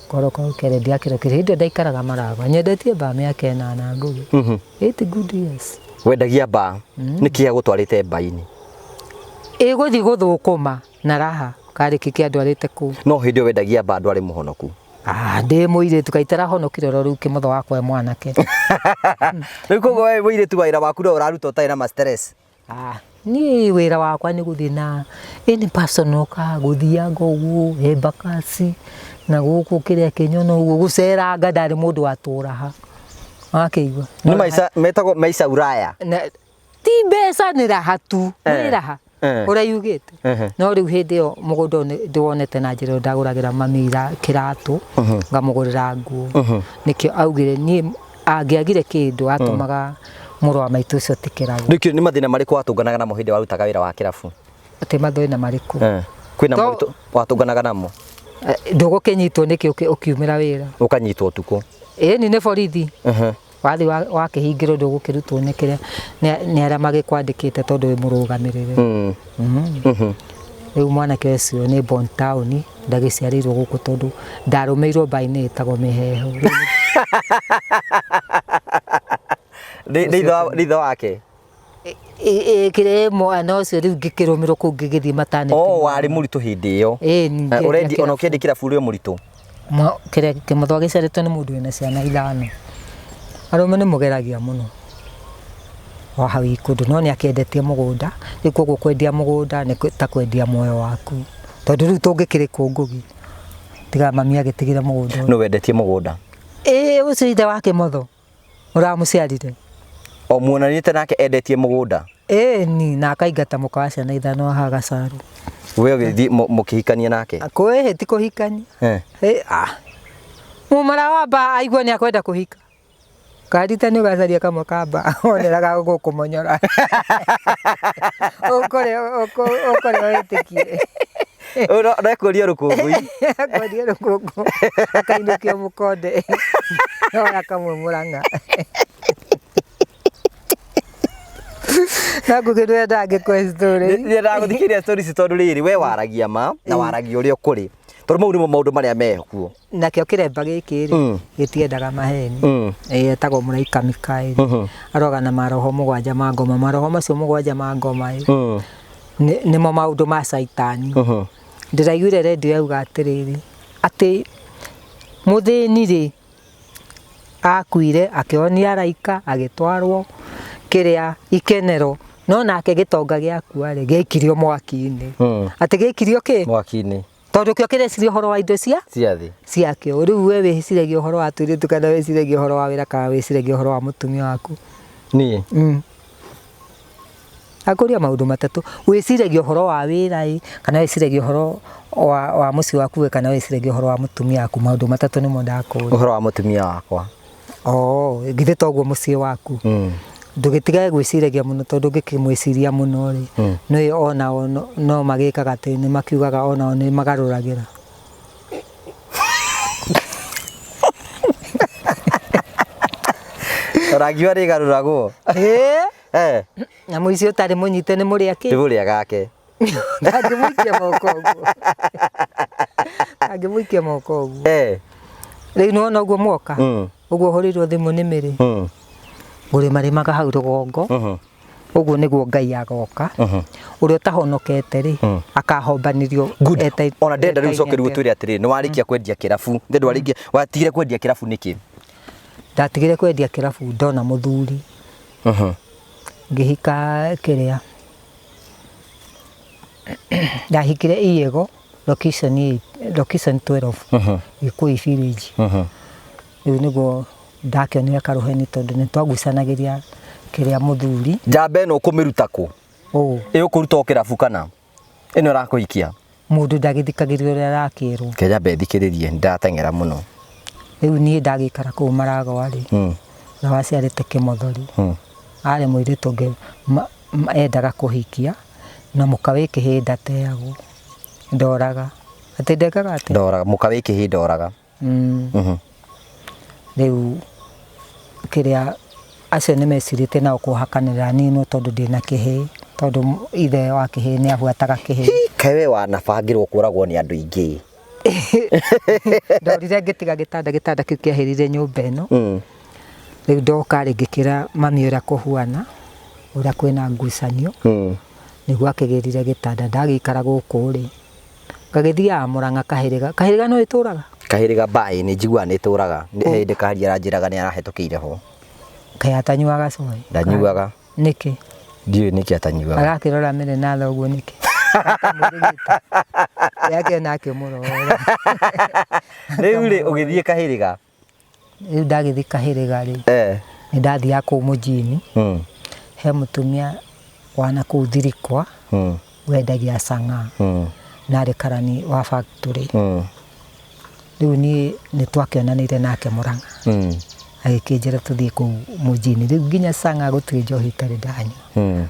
Korwo kere ndiakĩrokire. Hĩndĩ ĩyo ndaikaraga Maragwa. Nyendetie mbaa mĩaka 8 Ngũgĩ. 8 good years. Wendagia mbaa. Nĩkĩ gĩagũtwarĩte mbaa-inĩ? Ĩ gũthiĩ gũthũkũma na raha. Karĩ kĩ kĩandwarĩte kũu? No hĩndĩ ĩyo wendagia mbaa ndwarĩ mũhonoku? Ah, ndĩ mũirĩtu kaĩ itarahonokire oro rĩu kĩmotho wakwa e mwanake. Rĩu koguo we mũirĩtu wĩra waku no ũraruta ũtarĩ na ma stress? Ah, niĩ wĩra wakwa nĩ gũthiĩ na any personal car, gũthianga ũguo Embakasi na gũkũ kĩrĩa kĩnyono ũguo gũceranga, ndarĩ mũndũ watũraha. Wakĩigua? Nĩ maica metagwo maica Ulaya. Na, ti mbeca nĩ raha tu, nĩ raha ũrĩa yugĩte. No rĩu hĩndĩ ĩyo mũgũnda ũyũ ndĩwonete na njĩra ĩyo ndagũragĩra mami kĩratũ, ngamũgũrĩra nguo. Nĩkĩo augire niĩ angĩagire kĩndũ atũmaga mũrũ wa maitũ ũcio ti kĩragu. Nĩkĩo nĩ mathĩna marĩkũ watũnganaga namo hĩndĩ warutaga wĩra wa kĩrabu? Atĩ mathĩna marĩkũ? Kwĩna moritũ watũnganaga namo? Ndũgũkĩnyitwo nĩkĩ ũkiumĩra wĩra? Ũkanyitwo ũtukũ. Ĩni nĩ borithi. Wathiĩ wakĩhingĩrwo ndũgũkĩrutwo nĩ kĩrĩa nĩ arĩa magĩkwandĩkĩte tondũ wĩ mũrũgamĩrĩre. Rĩu mwanake ũcio nĩ born town, ndagĩciarĩirwo gũkũ tondũ ndarũmĩirwo mbainĩ ĩtagwo Mĩhehu. Nĩ ithe wake? Kĩrĩa mwana ũcio rĩu ngĩkĩrũmĩrwo kũu ngĩgĩthiĩ maternity. Oh, warĩ mũritũ hĩndĩ ĩyo. Ĩĩ, ningĩ Ũrendi ona ũkĩendia kĩrabu ũrĩ o mũritũ? Kĩrĩa kĩmotho gĩciarĩtwo nĩ mũndũ wĩna ciana 5. Arũme nĩ mũgeragia mũno. O hau ikũndũ no nĩ akĩendetie mũgũnda, rĩu koguo kwendia mũgũnda nĩ ta kwendia muoyo waku. Tondũ rĩu tũngĩkĩrĩ kũ Ngũgĩ? Tiga mami agĩtigire mũgũnda ũyũ. Nũ wendetie mũgũnda? Ĩĩ, ũcio ithe wa kĩmotho. Ũramũciarire? O muonanĩte nake endetie mũgũnda? Ĩĩ, ni na akaingata mũka wa ciana 5 haha Gacaru. We ũgĩthiĩ mũkĩhikania nake? Kwĩhĩ ti kũhikania. Mũmara wa mbaa aigua nĩ akwenda kũhika. Karita nĩ ũgacaria kamwe ka mbaa, woneraga gũkũmonyora. Ũkore wĩtĩkie. Ũrekũria rũkũngũ. Akũria rũkũngũ, akainũkio mũkonde. Oya kamwe Mũrang'a. Na Ngũgĩ ndwendaga ngĩkũhe story. Nyendaga gũthikĩrĩria story ici tondũ rĩrĩ, we waragia ma na waragia ũrĩa kũrĩ. Tondũ mau nĩmo maũndũ marĩa mekuo. Nakĩo kĩremba gĩkĩ rĩ, gĩtiendaga maheni. Ĩĩ, etagwo mũraika Mikaeli. Aroga na maroho 7 ma ngoma. Maroho macio 7 ma ngoma ĩ, nĩmo maũndũ ma caitani. Ndĩraiguire redio yauga atĩrĩrĩ, atĩ mũthĩni rĩ, akuire akĩonia araika agĩtwarwo kĩrĩa ikenero, no nake gĩtonga gĩakua rĩ, gĩaikirio mwaki-inĩ. Atĩ gĩaikirio kĩ? Mwaki-inĩ. Tondũ kĩo kĩreciria ũhoro wa indo cia cia thĩ. Ciakĩo. Rĩu we wĩciragia ũhoro wa tũirĩtu kana wĩciragia ũhoro wa wĩra kana wĩciragia ũhoro wa mũtumia waku? Niĩ? Akũria maũndũ matatũ. Wĩciragia ũhoro wa wĩra ĩ, kana wĩciragia ũhoro wa mũciĩ waku ĩ, kana wĩciragia ũhoro wa mũtumia waku? Maũndũ matatũ nĩmo ndakũria. Ũhoro wa mũtumia wakwa. Oo, githĩ toguo mũciĩ waku? Ndũgĩtigage gwĩciragia mũno, tondũ ũngĩkĩmwĩciria mũno rĩ, nĩ onao no magĩkaga atĩ nĩ makiugaga onao nĩ magarũragĩra. Rangi wa rĩgarũragwo. Ĩĩ. Eh. Na mũici ũtarĩ mũnyite nĩ mũrĩa kĩ? Nĩ mũrĩa gake. Ndangĩmũikia moko ũguo. Ndangĩmũikia moko ũguo. Eh. Rĩu nĩwona ũguo mwoka? Ũguo ũhũrĩirwo thimũ nĩ mĩrĩ. Ngũrĩmarĩmaga hau rũgongo. Ũguo nĩguo Ngai agoka. Ũrĩa ũtahonokete rĩ, akahombanĩrio. Good. Ona ndenda rĩu ũcoke rĩu ũtwĩre atĩrĩrĩ, nĩ warĩkia kwendia kĩrabu. Ndenda warĩkia, watigire kwendia kĩrabu nĩkĩ? Ndatigire kwendia kĩrabu ndona mũthuri. Ngĩhika kĩrĩa. Ndahikire Iyego location location 12 Gĩkũyũ village. Rĩu nĩguo ndakĩonire karũheni tondũ nĩ twagucanagĩria kĩrĩa mũthuri. Njamba ĩno ũkũmĩruta kũ? Ũũ. Ĩ ũkũruta o kĩrabu kana? Ĩno ĩrakũhikia? Mũndũ ndagĩthikagĩrĩria ũrĩa arakĩrwo. Reke nyambe thikĩrĩrie, nĩndateng'era mũno. Rĩu niĩ ndagĩikara kũu Maragwa rĩ, ũrĩa waciarĩte Kĩmothori, arĩ mũirĩtu ũngĩ endaga kũhikia, na mũka wĩ kĩhĩĩ ndateagwo, ndoraga. Atĩ ndekaga atĩa? Ndoraga, mũka wĩ kĩhĩĩ ndoraga. Rĩu kĩrĩa acio nĩ mecirĩtie nao kũhakanĩrĩra niĩ no tondũ ndĩna kĩhĩĩ, tondũ ithe wa kĩhĩĩ nĩ abuataga kĩhĩĩ. Kaĩ we wanabangĩrwo kũragwo nĩ andũ aingĩ? Ndorire ngĩtiga gĩtanda, gĩtanda kĩu kĩahĩrire nyũmba ĩno. Rĩu ndoka rĩ ngĩkĩra mami ũrĩa kũhuana, ũrĩa kwĩna ngucanio, nĩguo akĩgĩrire gĩtanda. Ndagĩikara gũkũ rĩ, ngagĩthiaga Mũrang'a Kahĩrĩga. Kahĩrĩga no ĩtũraga? Kahĩrĩga mbaĩ nĩ njiguaga nĩ ĩtũraga. He hĩndĩ Kaharia aranjĩraga nĩ arahetũkĩire ho. Kaĩ atanyuaga cai? Ndanyuaga. Nĩkĩ? Ndiũĩ nĩkĩ atanyuaga. Arakĩrora mĩrĩ na thoguo nĩkĩ? Atamwĩrĩgĩte. Akĩona akĩmũrora. Rĩu rĩ ũgĩthiĩ Kahĩrĩga? Rĩu ndagĩthiĩ Kahĩrĩga rĩ, nĩ ndathiaga kũu mũjini. He mũtumia wana kũu Thirikwa wendagia cang'aa na arĩ karani wa factory. Rĩu niĩ nĩ twakĩonanĩire nake Mũrang'a. Agĩkĩnjĩra tũthiĩ kũu mũjini. Rĩu nginya cang'aa gũtirĩ njohi itarĩ ndanyua.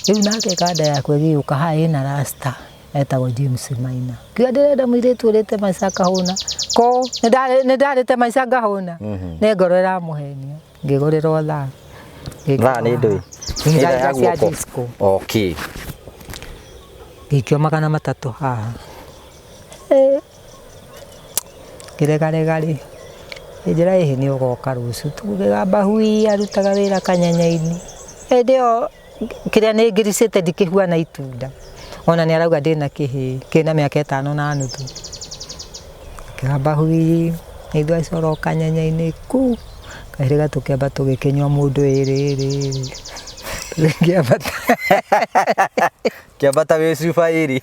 Rĩu nake kanda yakwa ĩgĩũka haha ĩna rasta etagwo James Maina. Kiuga ndĩrenda mũirĩtu ũrĩte maica akahũna. Ko nĩ ndarĩte maica ngahũna. Nĩ ngoro ĩramũhenia. Ngĩgũrĩrwo thaa. Thaa nĩ ndũĩ? Nĩ thaa ya cia guoko. disco. Okay. Ngĩikio 300 haha. Ngĩregarega rĩ, njĩra ĩhĩ nĩ ũgoka rũciũ. Tũgĩgamba hui arutaga wĩra kanyanya-inĩ. Hĩndĩ ĩyo kĩrĩa nĩ ngiricĩte ndikĩhuana itunda. Ona nĩ arauga ndĩna kĩhĩĩ kĩna mĩaka 5.5. Ngĩgamba hui nĩ ithuĩ acio ũroka kanyanya-inĩ ku. Kahĩrĩga tũkĩamba tũgĩkĩnyua mũndũ ĩrĩ ĩrĩ ĩrĩ. Tũgĩkĩambata. Kĩambata wĩ cuba ĩrĩ.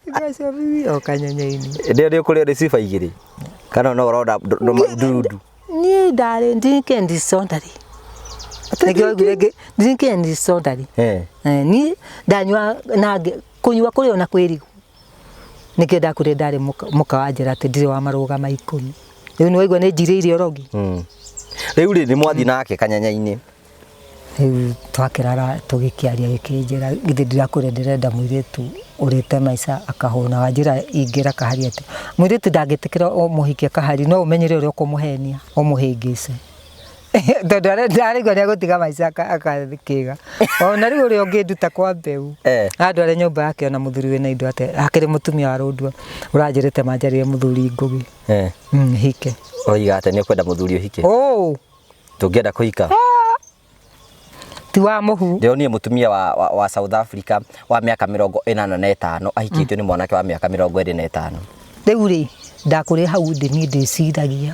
Ithuĩ acio hui o kanyanya-inĩ. Hĩndĩ ĩyo nĩ ũkũrĩa nĩ cuba igĩrĩ? Kana no ũrona ndurundu? Niĩ ndarĩ drink and disorderly. Nĩkĩo waiguire drink and disorderly. Niĩ ndanyua na kũnyua kũrĩ ona kwĩrigwo. Nĩkĩo ndakwĩrire ndarĩ mũka wa njĩra atĩ ndirĩ wa marũgama 10. Rĩu nĩ waigua nĩ njirĩire ũrogi. Rĩu rĩ nĩ mwathiĩ nake kanyanya-inĩ? Rĩu twakĩrara tũgĩkĩaria gĩkĩnjĩra githĩ ndirakwĩra ndĩrenda mũirĩtu ũrĩte maica akahũna. Wanjĩra ingĩra kahari atĩ mũirĩtu ndangĩtĩkĩra ũmũhikie kahari no ũmenyere ũrĩa ũkũmũhenia ũmũhĩngĩce. Tondũ ararigwo nĩ egũtiga maica akakĩga. Ona rĩu ũrĩa ũngĩnduta kwa mbeũ. Andware nyũmba yake ona mũthuri wĩna indo atĩ akĩrĩ mũtumia wa rũndua ũranjĩrĩte manjarĩrie mũthuri Ngũgĩ. Hike. Ũroiga atĩ nĩ ũkwenda mũthuri ũhike? Ũũ. Tũngĩenda kũhika? Ti wa mũhu. Ndĩronire mũtumia wa South Africa wa mĩaka 85 ahikĩtio nĩ mwanake wa mĩaka 25. Rĩu rĩ ndakũrĩ hau ndĩ niĩ ndĩciragia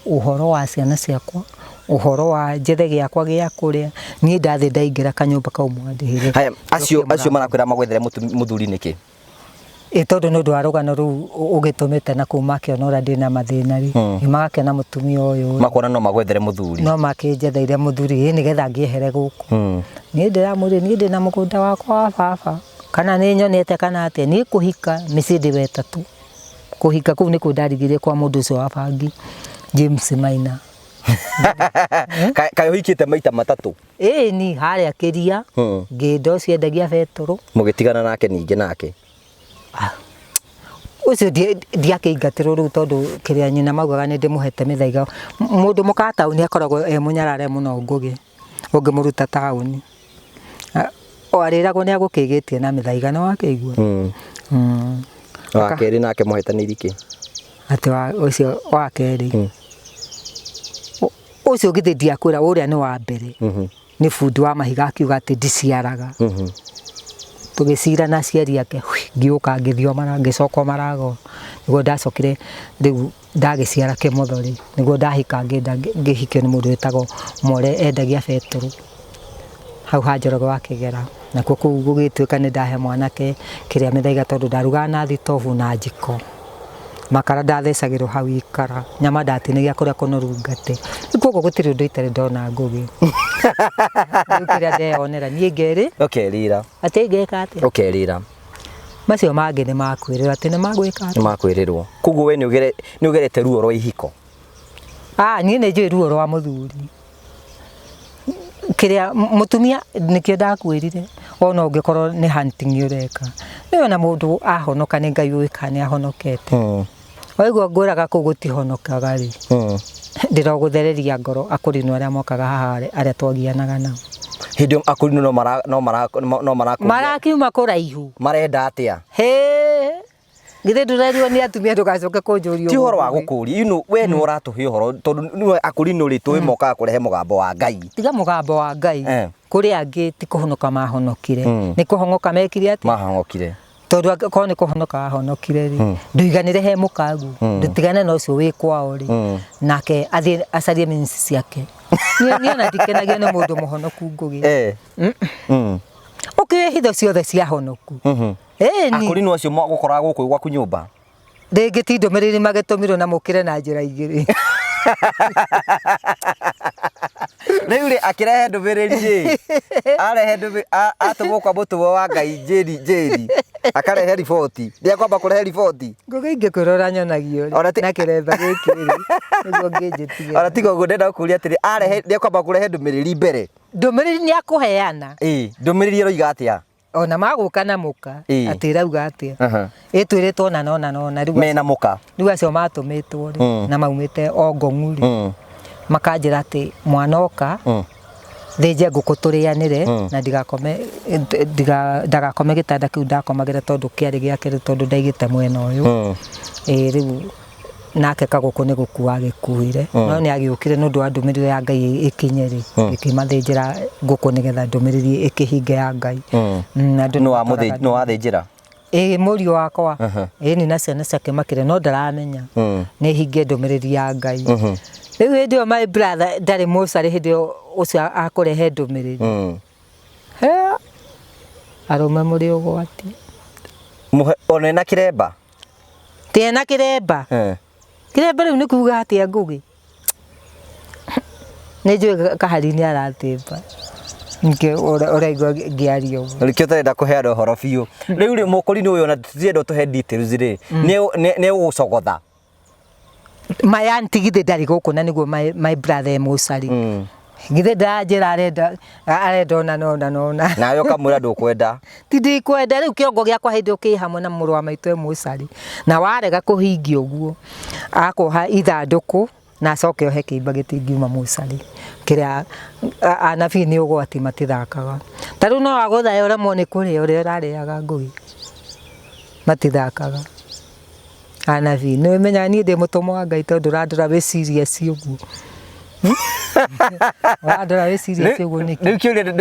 ũhoro wa ciana ciakwa, ũhoro wa njethe gĩakwa gĩa kũrĩa. Niĩ ndathiĩ ndaingĩra kanyũmba kau mwandĩhire. Haya, acio marakwĩra magwethere mũthuri nĩkĩ? Ĩ tondũ nĩ ũndũ wa rũgano rũu ũgĩtũmĩte na kũu makĩona ũrĩa ndĩna mathĩna rĩ, magakĩona mũtumia ũyũ rĩ, Makona no magwethere mũthuri. No makĩnjetheire mũthuri ĩ nĩgetha ngĩehere gũkũ. Niĩ ndĩramwĩrire niĩ ndĩna mũgũnda wakwa wa baba, kana nĩ nyonete kana atĩa, niĩ kũhika mĩciĩ ndĩ wa ĩtatũ. Kũhika kũu nĩkuo ndarigĩrĩirie kwa mũndũ ũcio wa bangi, James Maina. Kaĩ ũhikĩte maita matatũ? Ĩni harĩa kĩria, ngĩnda ũcio endagia betũrũ. Mũgĩtigana nake ningĩ nake? Ũcio ndiakĩingatirwo rĩu tondũ kĩrĩa nyina maugaga nĩ ndĩmũhete mĩthaiga. Mũndũ mũka taũni akoragwo e mũnyarare mũno Ngũgĩ, ũngĩmũruta taũni. O arĩragwo nĩ agũkĩgĩtie na mĩthaiga, nĩ wakĩigua? Wa kerĩ nake mũhetanĩirie kĩ? Atĩ ũcio wa kerĩ? Ũcio githĩ ndiakwĩra ũrĩa nĩ wa mbere. Nĩ bundi wa mahiga akiuga atĩ ndiciaraga. Tũgĩcira na aciari ake, ngĩũka ngĩthiĩ o ngĩcoka o Marago. Nĩguo ndacokire rĩu ndagĩciara kĩmotho rĩ, nĩguo ndahika ngĩenda ngĩhikio nĩ mũndũ wĩtagwo More endagia betũrũ hau ha Njoroge wa Kĩgera. Nakuo kũu gũgĩtuĩka nĩ ndahe mwanake kĩrĩa mĩthaiga tondũ ndarugaga na thitobu na njiko. Makara ndathecagĩrwo hau ikara, nyama ndatinagia kũrĩa kũnoru ngate. Rĩu koguo gũtirĩ ũndũ itarĩ ndona Ngũgĩ. Rĩu kĩrĩa ndeyonera niĩ ngerĩ. Ũkerira. Atĩ ngeka atĩa? Ũkerira. Macio mangĩ nĩ makwĩrĩrwo atĩ nĩ magwĩka atĩa? Nĩ makwĩrĩrwo. Koguo we nĩ ũgerete ruo rwa ihiko? Ah, niĩ nĩ njũĩ ruo rwa mũthuri. Kĩrĩa mũtumia nĩkĩo ndakwĩrire ona ũngĩkorwo nĩ hunting ũreka. Nĩ ona mũndũ ahonoka nĩ Ngai ũĩ kana nĩ ahonokete. Waigua ngwĩraga kũu gũtihonokaga rĩ, ndĩrogũthereria ngoro akũrinũ arĩa mokaga haha arĩa twagianaga nao. Hĩndĩ ĩyo akũrinũ no mara no mara no marakũria. Marakiuma kũraihu. Marenda atĩa? Hĩ! Githĩ ndũrerirwo nĩ atumia ndũgacoke kũnjũria Ti ũhoro wa gũkũria, you know, we nĩwe ũratũhe ũhoro tondũ nĩwe akũrinũ rĩ tũĩ mokaga kũrehe mũgambo wa Ngai. Tiga mũgambo wa Ngai. Kũrĩ angĩ ti kũhonoka mahonokire. Nĩ kũhong'oka mekire atĩa? Mahong'okire. Tondũ angĩkorwo nĩ kũhonoka wahonokire rĩ, ndũiganĩre he mũkaguo, ndũtigane na ũcio wĩ kwao rĩ, nake athiĩ acarie means ciake. Niĩ ona ndikenagio nĩ mũndũ mũhonoku Ngũgĩ. Ũkĩũĩ hitho ciothe cia honoku. Ĩni. Akũrinũ acio magũkoraga gũkũ gwaku nyũmba? Rĩngĩ ti ndũmĩrĩri magĩtũmirwo na mũkĩre na njĩra igĩrĩ. Rĩu rĩ akĩrehe ndũmĩrĩri rĩ, arehe ndũmĩrĩri, atũmwo kwa mũtũmwo wa Ngai Njeri Njeri, akarehe riboti. Nĩ akwamba kũrehe riboti? Ngũgĩ ingĩkwĩra ũrĩa nyonagio rĩ, na kĩremba gĩkĩ rĩ, nĩguo ngĩnjĩtigĩra. Ona tiga ũguo ndĩrenda gũkũria atĩrĩ, arehe, nĩ akwamba kũrehe ndũmĩrĩri mbere? Ndũmĩrĩri nĩ akũheana. Ĩĩ, ndũmĩrĩri ĩroiga atĩa? Ona magũka na mũka, atĩ ĩrauga atĩa? Ĩtwĩrĩtwo na nona nona. Rĩu Mena mũka. Rĩu acio matũmĩtwo rĩ, na maumĩte o Ngong'u rĩ, makanjĩra atĩ mwana oka, thĩnje ngũkũ tũrĩanĩre, na ndigakome ndagakome gĩtanda kĩu ndakomagĩra tondũ kĩarĩ gĩake rĩu tondũ ndaigĩte mwena ũyũ. Ĩĩ rĩu nake kagũkũ nĩ gũkua agĩkuire, no nĩ agĩũkire nĩ ũndũ wa ndũmĩrĩri ya Ngai ĩkinye rĩ, ĩkĩmathĩnjĩra ngũkũ nĩgetha ndũmĩrĩri ĩkĩhinge ya Ngai. Na andũ Nĩ nĩmatwaraga wathĩnjĩra? Ĩĩ mũriũ wakwa. Ĩĩ ni na ciana ciake makĩria no ndaramenya. Nĩ hinge ndũmĩrĩri ya Ngai. Rĩu hĩndĩ ĩyo my brother ndarĩ mocarĩ hĩndĩ ĩyo ũcio akũrehe ndũmĩrĩri. He, arũme mũrĩ ũgwati. Mũhe, ona ena kĩremba? Ti ena kĩremba? Kĩremba rĩu nĩ kuga atĩa Ngũgĩ? Nĩ njũĩ Kahari nĩ aratĩmba. Nĩkĩo ũraigua ngĩaria ũguo. Nĩkĩo ũtarenda kũheana ũhoro biũ. Rĩu rĩ mũkũrinũ ũyũ ona tũtirenda ũtũhe details rĩ, nĩ ũgũcogotha? My auntie githĩ ndarĩ gũkũ na nĩguo my brother e mocarĩ. Githĩ ndaranjĩra arenda arenda ona na ona na ona. Nawe ũkamwĩra ndũkwenda. Ti ndikwenda rĩu kĩongo gĩakwa hĩndĩ ĩyo kĩ hamwe na mũrũ wa maitũ e mocarĩ. Na warega kũhingia ũguo akoha ithandũkũ na acoke ohe kĩimba gĩtingiuma mocarĩ. Kĩrĩa anabii nĩ ũgwati matithakaga. Ta rĩu no agũthae ũremwo nĩ kũrĩa ũrĩa ũrarĩaga ngũi. Matithakaga. Anabii, nĩ ũmenyaga niĩ ndĩ mũtũmwo wa Ngai tondũ ũrandora wĩ serious ũguo. Ũrandora wĩ serious ũguo nĩkĩ? Rĩu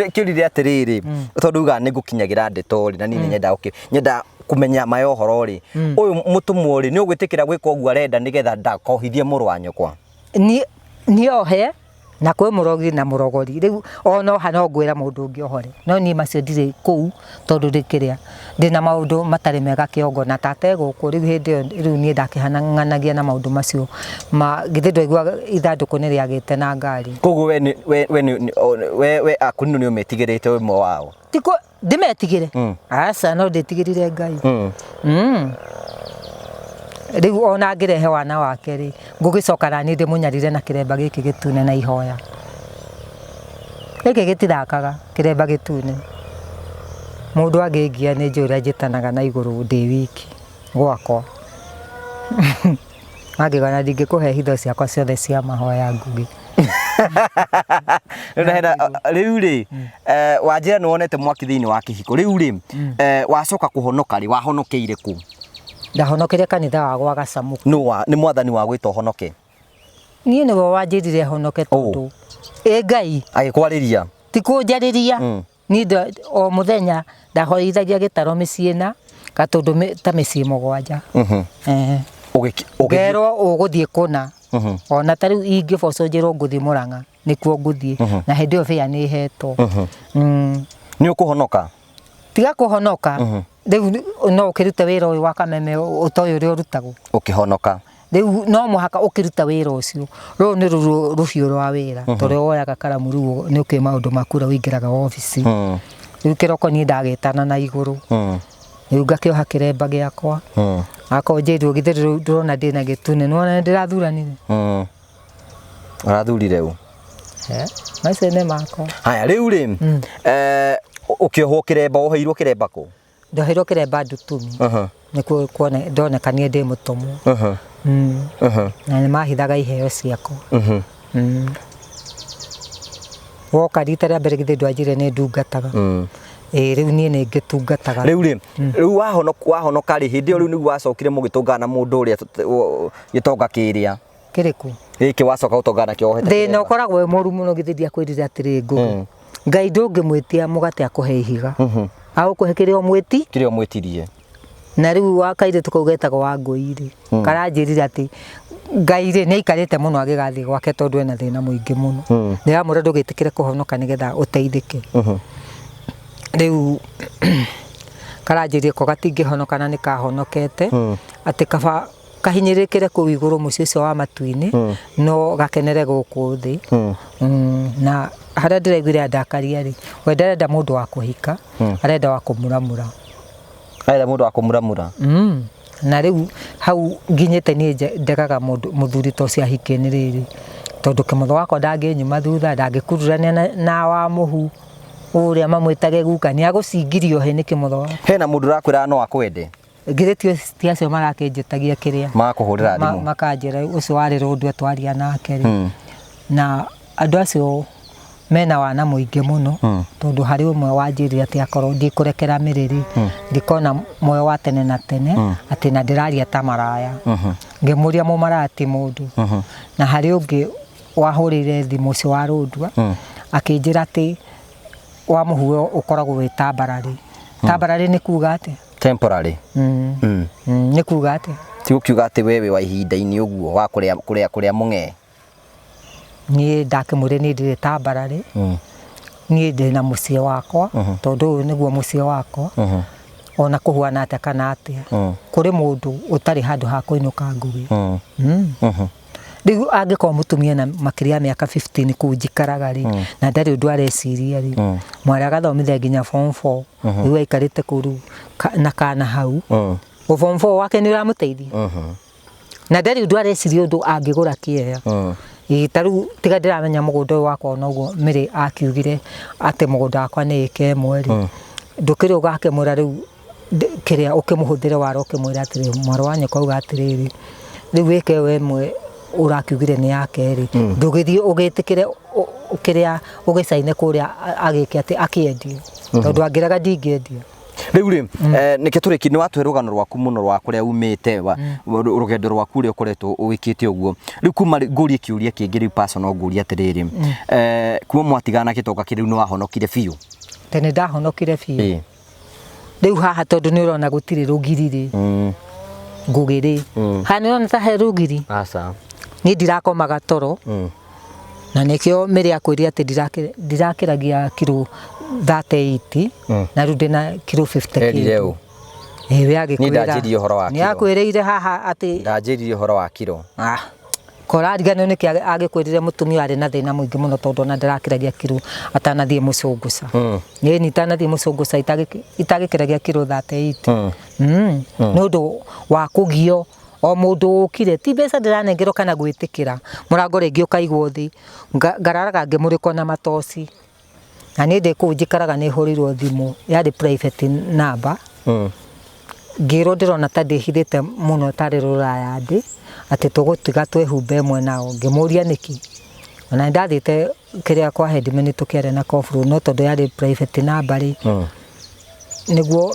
kĩũria atĩrĩrĩ, tondũ ugaga nĩ ngũkinyagĩra ndeto rĩ, na niĩ nĩ nyendaga nyenda kũmenya ma ya ũhoro rĩ, ũyũ mũtũmwo rĩ, nĩ ũgwĩtĩkĩra gwĩka ũguo arenda nĩgetha ndakohithie mũrũ wa nyũkwa? Niĩ ohe, Na kwĩ mũrogi na mũrogori. Rĩu ona oha no ngwĩra mũndũ ũngĩ ohore. No niĩ macio ndirĩ kũu tondũ ndĩkĩrĩa ndĩna maũndũ matarĩ mega kĩongo na tata e gũkũ. Rĩu hĩndĩ ĩyo rĩu niĩ ndakĩhang'anagia na maũndũ macio ma githĩ ndwaigua ithandũkũ nĩ rĩagĩte na ngari. Koguo we nĩ we we nĩ we we akunino nĩ ũmetigĩrĩte wĩ ũmwe wao? Ti ndĩmetigĩre? Aca, no ndĩtigĩrire Ngai. Rĩu ona angĩrehe wana wake rĩ, ngũgĩcoka naniĩ ndĩmũnyarire na kĩremba gĩkĩ gĩtune na ihoya. Gĩkĩ gĩtithakaga, kĩremba gĩtune. Mũndũ angĩngia nĩ njũĩ ũrĩa njĩtanaga na igũrũ ndĩ wiki gwakwa. Angĩgana na ndingĩkũhe hitho ciakwa ciothe cia mahoya Ngugi. Rĩu rĩ, wanjĩra nĩ wonete mwaki thĩinĩ wa kĩhiko. Rĩu rĩ, wacoka kũhonoka rĩ, wahonokeire kũ? Ndahonokeire kanitha wa gwa Gacamũku. Nũ wa, nĩ mwathani wa gwĩta ũhonoke? Niĩ nĩwe wanjĩrire honoke tondũ. Ĩ Ngai. Agĩkwarĩria? Ti kũnjarĩria. Niĩ o mũthenya ndahoithagia gĩtaro mĩciĩ na gatũndũ ta mĩciĩ 7. Ngerwo ũgũthiĩ kũna. Ona ta rĩu ingĩbocwo njĩrwo ngũthiĩ Mũrang'a nĩkuo ngũthiĩ. Na hĩndĩ ĩyo bĩa nĩ hetwo. Nĩ ũkũhonoka? Tiga kũhonoka. Rĩu no ũkĩrute wĩra ũyũ wa kameme ũtoĩ ũrĩa ũrutagwo. Ũkĩhonoka. Rĩu no mũhaka ũkĩruta wĩra ũcio. Rũrũ nĩ rũhiũ rwa wĩra. Tondũ woyaga karamu rĩu nĩ ũkĩũĩ maũndũ maku ũrĩa ũingĩraga wabici. Rĩu kĩroko niĩ ndagĩtana na igũrũ. Rĩu ngakĩoha kĩremba gĩakwa. Akorwo njĩrwo githĩ rĩu ndũrona ndĩna gĩtune. Nĩwona nĩ ndĩrathuranire? Ũrathurire ũ? Macio nĩ makwa. Haya rĩu rĩ, ũkĩohwo kĩremba, woheirwo kĩremba kũ? Ndoheirwo kĩremba Ndutumi. Nĩkuo ndonekanire ndĩ mũtũmwo. Na nĩ mahithaga iheo ciakwa. Woka rita rĩa mbere githĩ ndwanjĩrire nĩ ndungataga. Ĩĩ rĩu niĩ nĩ ngĩtungataga. Rĩu rĩ, rĩu wahonoka rĩ, hĩndĩ ĩyo rĩu nĩguo wacokire mũgĩtũngana na mũndũ ũrĩa gĩtonga kĩrĩa. Kĩrĩkũ? Gĩkĩ wacoka gũtongana nakĩo wohete Thĩna kĩremba. ũkoragwo wĩ mũru mũno githĩ ndiakwĩrire atĩrĩ Ngũgĩ. Ngai ndũngĩmwĩtia mũgate akũhe ihiga. Agũkũhe kĩrĩa ũmwĩti? Kĩrĩa ũmwĩtirie. Na rĩu wa kairĩtu kau getagwo wa Ngũi rĩ, karanjĩrire atĩ Ngai rĩ nĩ aikarĩte mũno agĩgathiĩ gwake tondũ ena thĩna mũingĩ mũno. Ndĩramwĩra ndũgĩtĩkĩre kũhonoka nĩgetha ũteithĩke. Rĩu karanjĩrire ko gatingĩhonoka na nĩ kahonokete, atĩ kaba kahinyĩrĩkĩre kũu igũrũ mũciĩ ũcio wa matu-inĩ, no gakenere gũkũ thĩ. Na harĩa ndĩraiguire andakaria rĩ, we ndarenda mũndũ wa kũhika, arenda wa kũmuramura. Arenda mũndũ wa kũmuramura. Na rĩu hau nginyĩte niĩ ndegaga mũndũ mũthuri to ũcio ahikie nĩ rĩrĩ, tondũ kĩmotho wakwa ndangĩnyuma thutha, ndangĩkururania na wa mũhu ũrĩa mamwĩtage guka, nĩ agũcingirio hĩ nĩ kĩmotho wakwa. Hena mũndũ ũrakwĩra no akwende? Githĩ ti acio marakĩnjĩtagia kĩrĩa? Magakũhũrĩra thimũ. Makanjĩra ũcio warĩ rũndũ twaria nake rĩ. Na andũ acio mena wana mũingĩ mũno, tondũ harĩ ũmwe wanjĩrire atĩ akorwo ndikũrekera mĩrĩrĩ, ndikona muoyo wa tene na tene, atĩ na ndĩraria ta maraya. Ngĩmũria mũmaraya ti mũndũ. Na harĩ ũngĩ wahũrĩire thimũ ũcio wa rũndua, akĩnjĩra atĩ wa mũhuo ũkoragwo wĩ tambararĩ. Tambararĩ nĩ kuga atĩa? Temporary. Nĩ kuga atĩa? Ti gũkiuga atĩ we wĩ wa ihinda-inĩ ũguo wa kũrĩa kũrĩa kũrĩa mũng'ee. Niĩ ndakĩmwĩrire niĩ ndirĩ tambararĩ. Niĩ ndĩna mũciĩ wakwa, tondũ ũyũ nĩguo mũciĩ wakwa. Ona kũhuana atĩa kana atĩa. Kũrĩ mũndũ ũtarĩ handũ ha kũinũka Ngũgĩ. Rĩu angĩkorwo mũtumia na makĩria ya mĩaka 15 kũu njikaraga rĩ, na ndarĩ ũndũ areciria rĩ, mwarĩ agathomithia nginya form 4, rĩu aikarĩte kũu rĩu na kana hau, form 4 wake nĩ ũramũteithia. Na ndarĩ ũndũ areciria ũndũ angĩgũra kĩea. Ĩĩ, ta rĩu tiga ndĩramenya mũgũnda ũyũ wakwa onoguo Mary akiugire atĩ mũgũnda wakwa nĩ ĩka ĩmwe rĩ, ndũkĩrĩ ũgakĩmwĩra rĩu kĩrĩa ũkĩmũhũthĩre wara ũkĩmwĩra atĩrĩ mwarĩ wa nyũkwa auga atĩrĩrĩ, rĩu ĩka ĩyo ĩmwe ũrakiugire nĩ yake rĩ, ndũgĩthiĩ ũgĩtĩkĩre kĩrĩa ũgĩcaine kũrĩa agĩke atĩ akĩendie, tondũ angĩrega ndingĩendia. Rĩu rĩ, nĩkĩ tũrĩki nĩ watũhe rũgano rwaku mũno rwa kũrĩa umĩte, rũgendo rwaku ũrĩa ũkoretwo ũgĩkĩte ũguo. Rĩu kuma ngũrie kĩũria kĩngĩ rĩu personal ngũrie atĩrĩrĩ, kuma mwatigana na gĩtonga kĩrĩ rĩu nĩ wahonokire biũ? Tene ndahonokire biũ. Rĩu haha tondũ nĩ ũrona gũtirĩ rũgiri rĩ, Ngũgĩ rĩ, haha nĩ ũrona ta he rũgiri? Aca. Niĩ ndirakomaga toro. Na nĩkĩo Mary akwĩrire atĩ ndirakĩragia kiro 38 na rĩu ndĩna kiro 50 Erire kĩndũ. ũ? Ĩĩ we Niĩ agĩkwĩra. ndanjĩrire ũhoro wa Nĩ kiro. akwĩrĩire haha atĩ Ndanjĩrire ũhoro wa kiro. Ah, korariganio nĩkĩ agĩkwĩrire mũtumia arĩ na thĩna mũingĩ mũno tondũ ona ndarakĩragia kiro atanathiĩ mũcũngũca. Ĩni itanathiĩ mũcũngũca itagĩkĩragia kiro 38. Nĩ ũndũ wa kũgio o mũndũ ũkire ti mbeca ndĩranengerwo kana gwĩtĩkĩra mũrango rĩngĩ ũkaigwo thĩ ngararaga ngĩmũrĩkwo na matoci. Na niĩ ndĩ kũu njikaraga nĩ hũrĩirwo thimũ yarĩ private number. Ngĩrwo ndĩrona ta ndĩhithĩte mũno tarĩ rũraya ndĩ atĩ tũgũtiga twĩhumbe ĩmwe nao. Ngĩmũria nĩkĩ. Ona nĩ ndathiĩte kĩrĩa kwa headman tũkĩaria na kobro no tondũ yarĩ private number rĩ, nĩguo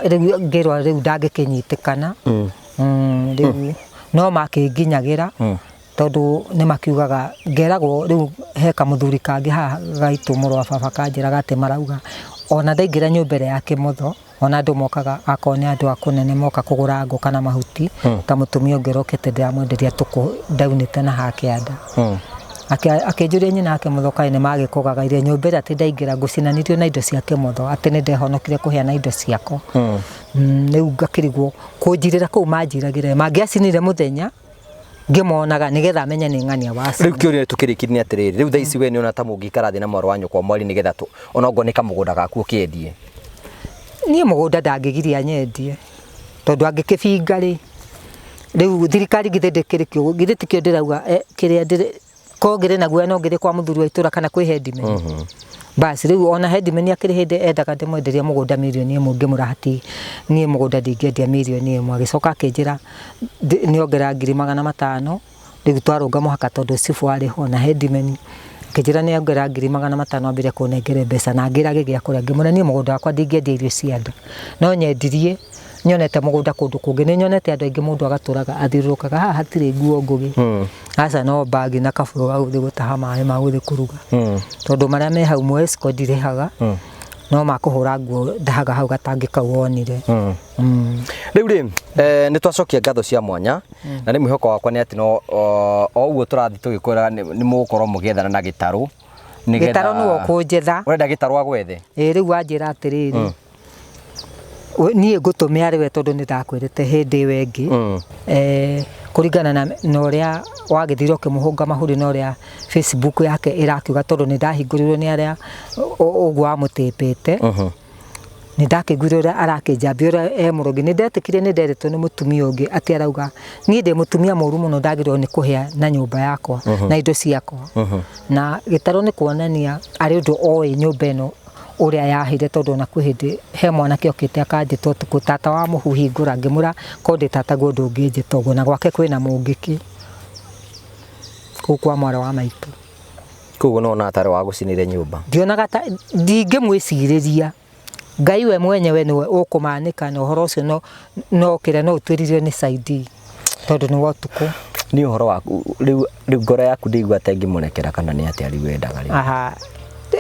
rĩu ngĩrwo rĩu ndangĩkĩnyitĩkana. Rĩu no makĩnginyagĩra tondũ nĩ makiugaga ngeragwo rĩu he kamũthuri kangĩ haha gaitũ mũrũ wa baba kanjĩraga atĩ marauga ona ndaingĩra nyũmba ĩrĩa ya kĩmotho ona andũ mokaga akorwo nĩ andũ a kũnene moka kũgũra ngũ kana mahuti ta mũtumia ũngĩ ũrokĩte ndĩramwenderia tũkũ ndaunĩte na haha kĩanda. Akĩnjũria nyina wa kĩmotho kaĩ nĩ magĩkũgagaire nyũmba ĩrĩa atĩ ndaingĩra ngũcinanirio na indo cia kĩmotho atĩ nĩ ndehonokire kũhĩa na indo ciakwa. Rĩu ngakĩrigwo kũnjirĩra kũu manjiragĩra mangĩacinire mũthenya ngĩmonaga nĩgetha menye nĩ ng'ania wacina. Rĩu kĩũria tũkĩrĩkirie nĩ atĩrĩrĩ, rĩu thaa ici we nĩũrona ta mũngĩikara thĩ na mwarĩ wa nyũkwa mwari nĩgetha onokorwo nĩ kamũgũnda gaku ũkĩendie? Niĩ mũgũnda ndangĩgiria nyendie tondũ angĩkĩbinga rĩ, rĩu thirikari githĩ ndĩkĩrĩ kĩo, githĩ tikĩo ndĩrauga kĩrĩa ndĩrĩ korwo ngĩrĩ na guoya no ngĩthiĩ kwa mũthuri wa itũra kana kwĩ headman. Basi rĩu ona headman akĩrĩ hĩndĩ endaga ndĩmwenderie mũgũnda mirioni ĩmwe ngĩmũra hati niĩ mũgũnda ndingĩendia mirioni ĩmwe. Agĩcoka akĩnjĩra nĩongerera 500,000 rĩu twarũnga mũhaka tondũ cibũ arĩ ho na headman. Akĩnjĩra nĩongerera 500,000 ambĩrĩrie kũnengere mbeca na ngĩra gĩgĩa kũrĩa. Ngĩmwĩra niĩ mũgũnda wakwa ndingĩendia irio cia nda no nyendirie nyonete mũgũnda kũndũ kũngĩ. Nĩ nyonete andũ aingĩ mũndũ agatũraga athiũrũrũkaga haha hatirĩ nguo ngũgĩ. Aca no bagi na kabũyũ ga gũthiĩ gũtaha maĩ ma gũthiĩ kũruga. Tondũ marĩa me hau Mwesco ndirĩhaga no makũhũra nguo ndahaga hau gatangĩ kau wonire. Rĩu rĩ, nĩ twacokia ngatho cia mwanya na nĩ mwĩhoko wakwa nĩ atĩ no o ũguo tũrathiĩ tũgĩkwĩraga nĩ mũgũkorwo mũgĩethana na gĩtarũ. Gĩtarũ nĩwe ũkũnjetha. Ũrenda gĩtarũ agwethe? Ĩĩ rĩu wanjĩra atĩrĩrĩ, niĩ ngũtũme arĩ we tondũ nĩ ndakwĩrĩte hĩndĩ ĩyo ĩngĩ. Kũringana na ũrĩa wagĩthire ũkĩmũhũnga mahũri na ũrĩa Facebook yake ĩrakiuga tondũ nĩ ndahingũrirwo nĩ arĩa ũguo wamũtĩpĩte. Nĩ ndakĩiguire ũrĩa arakĩnjambia ũrĩa e mũrogi. Nĩ ndetĩkire nĩ nderĩtwo nĩ mũtumia ũngĩ atĩ arauga niĩ ndĩ mũtumia mũru mũno ndagĩrĩirwo nĩ kũhĩa na nyũmba yakwa na indo ciakwa. Na gĩtarũ nĩ kuonania arĩ ũndũ oĩ nyũmba ĩno ũrĩa yahĩire tondũ ona kwĩ hĩndĩ he mwanake okĩte akanjĩta ũtukũ tata wa mũhuhi ngũra ngĩmwĩra korwo ndĩ tataguo ndũngĩnjĩta ũguo na gwake kwĩna mũngĩkĩ kũu kwa mwarĩ wa maitũ. Koguo no ona atarĩ wa gũcinĩre nyũmba. Ndionaga ta ndingĩmwĩcirĩria Ngai we mwenyewe nĩwe ũkũmanĩka na ũhoro ũcio no kĩrĩa no ũtuĩririo nĩ Saidi tondũ nĩ wa ũtukũ. Nĩ ũhoro waku rĩu ngoro yaku ndĩigua ta ĩngĩmũrekera kana nĩ atĩa rĩu wendaga rĩu? Aha.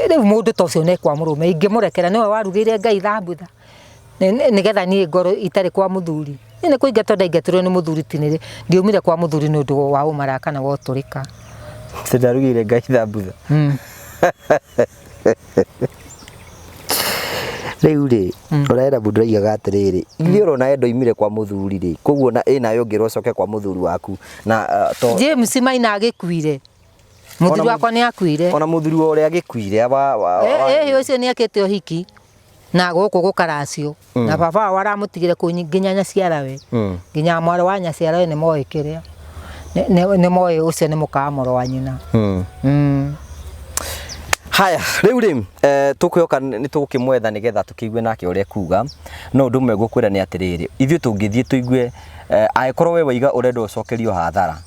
Rĩu mũndũ ta ũcio nĩ kwa mũrũme ingĩmũrekera nĩwe warugĩire Ngai thambutha nĩgetha niĩ ngorwo itarĩ kwa mũthuri. Niĩ nĩ kũingatwo ndaingatirwo nĩ mũthuri ti nĩ ndiumire kwa mũthuri nĩ ũndũ wa ũmaraya kana wa ũtũrĩka. Ndarugĩire Ngai thambutha. Rĩu rĩ, ũrera mũndũ aigaga atĩrĩrĩ, ithuĩ ũrona we ndoimire kwa mũthuri rĩ, koguo na ĩnayo ũngĩrwo ũcoke kwa mũthuri waku na to James Maina agĩkuire. Mũthuri wakwa nĩ akuire. Ona mũthuri wa ũrĩa agĩkuire wa Ũcio nĩ akĩte ũhiki na gũkũ gũkaracio na baba wao aramũtigire kũu nginya nyaciarawe. Nginya mwarĩ wa nyaciarawe nĩ moĩ kĩrĩa. Nĩ moĩ ũcio nĩ mũka wa mũrũ wa nyina. Haya, rĩu rĩ, tũkwĩhoka nĩ tũgũkĩmwetha nĩgetha tũkĩigue nake ũrĩa ekuga. No ũndũ ũmwe ngũkwĩra nĩ atĩrĩrĩ, ithuĩ tũngĩthiĩ tũigue, angĩkorwo we waiga ũrenda ũcokerio hathara,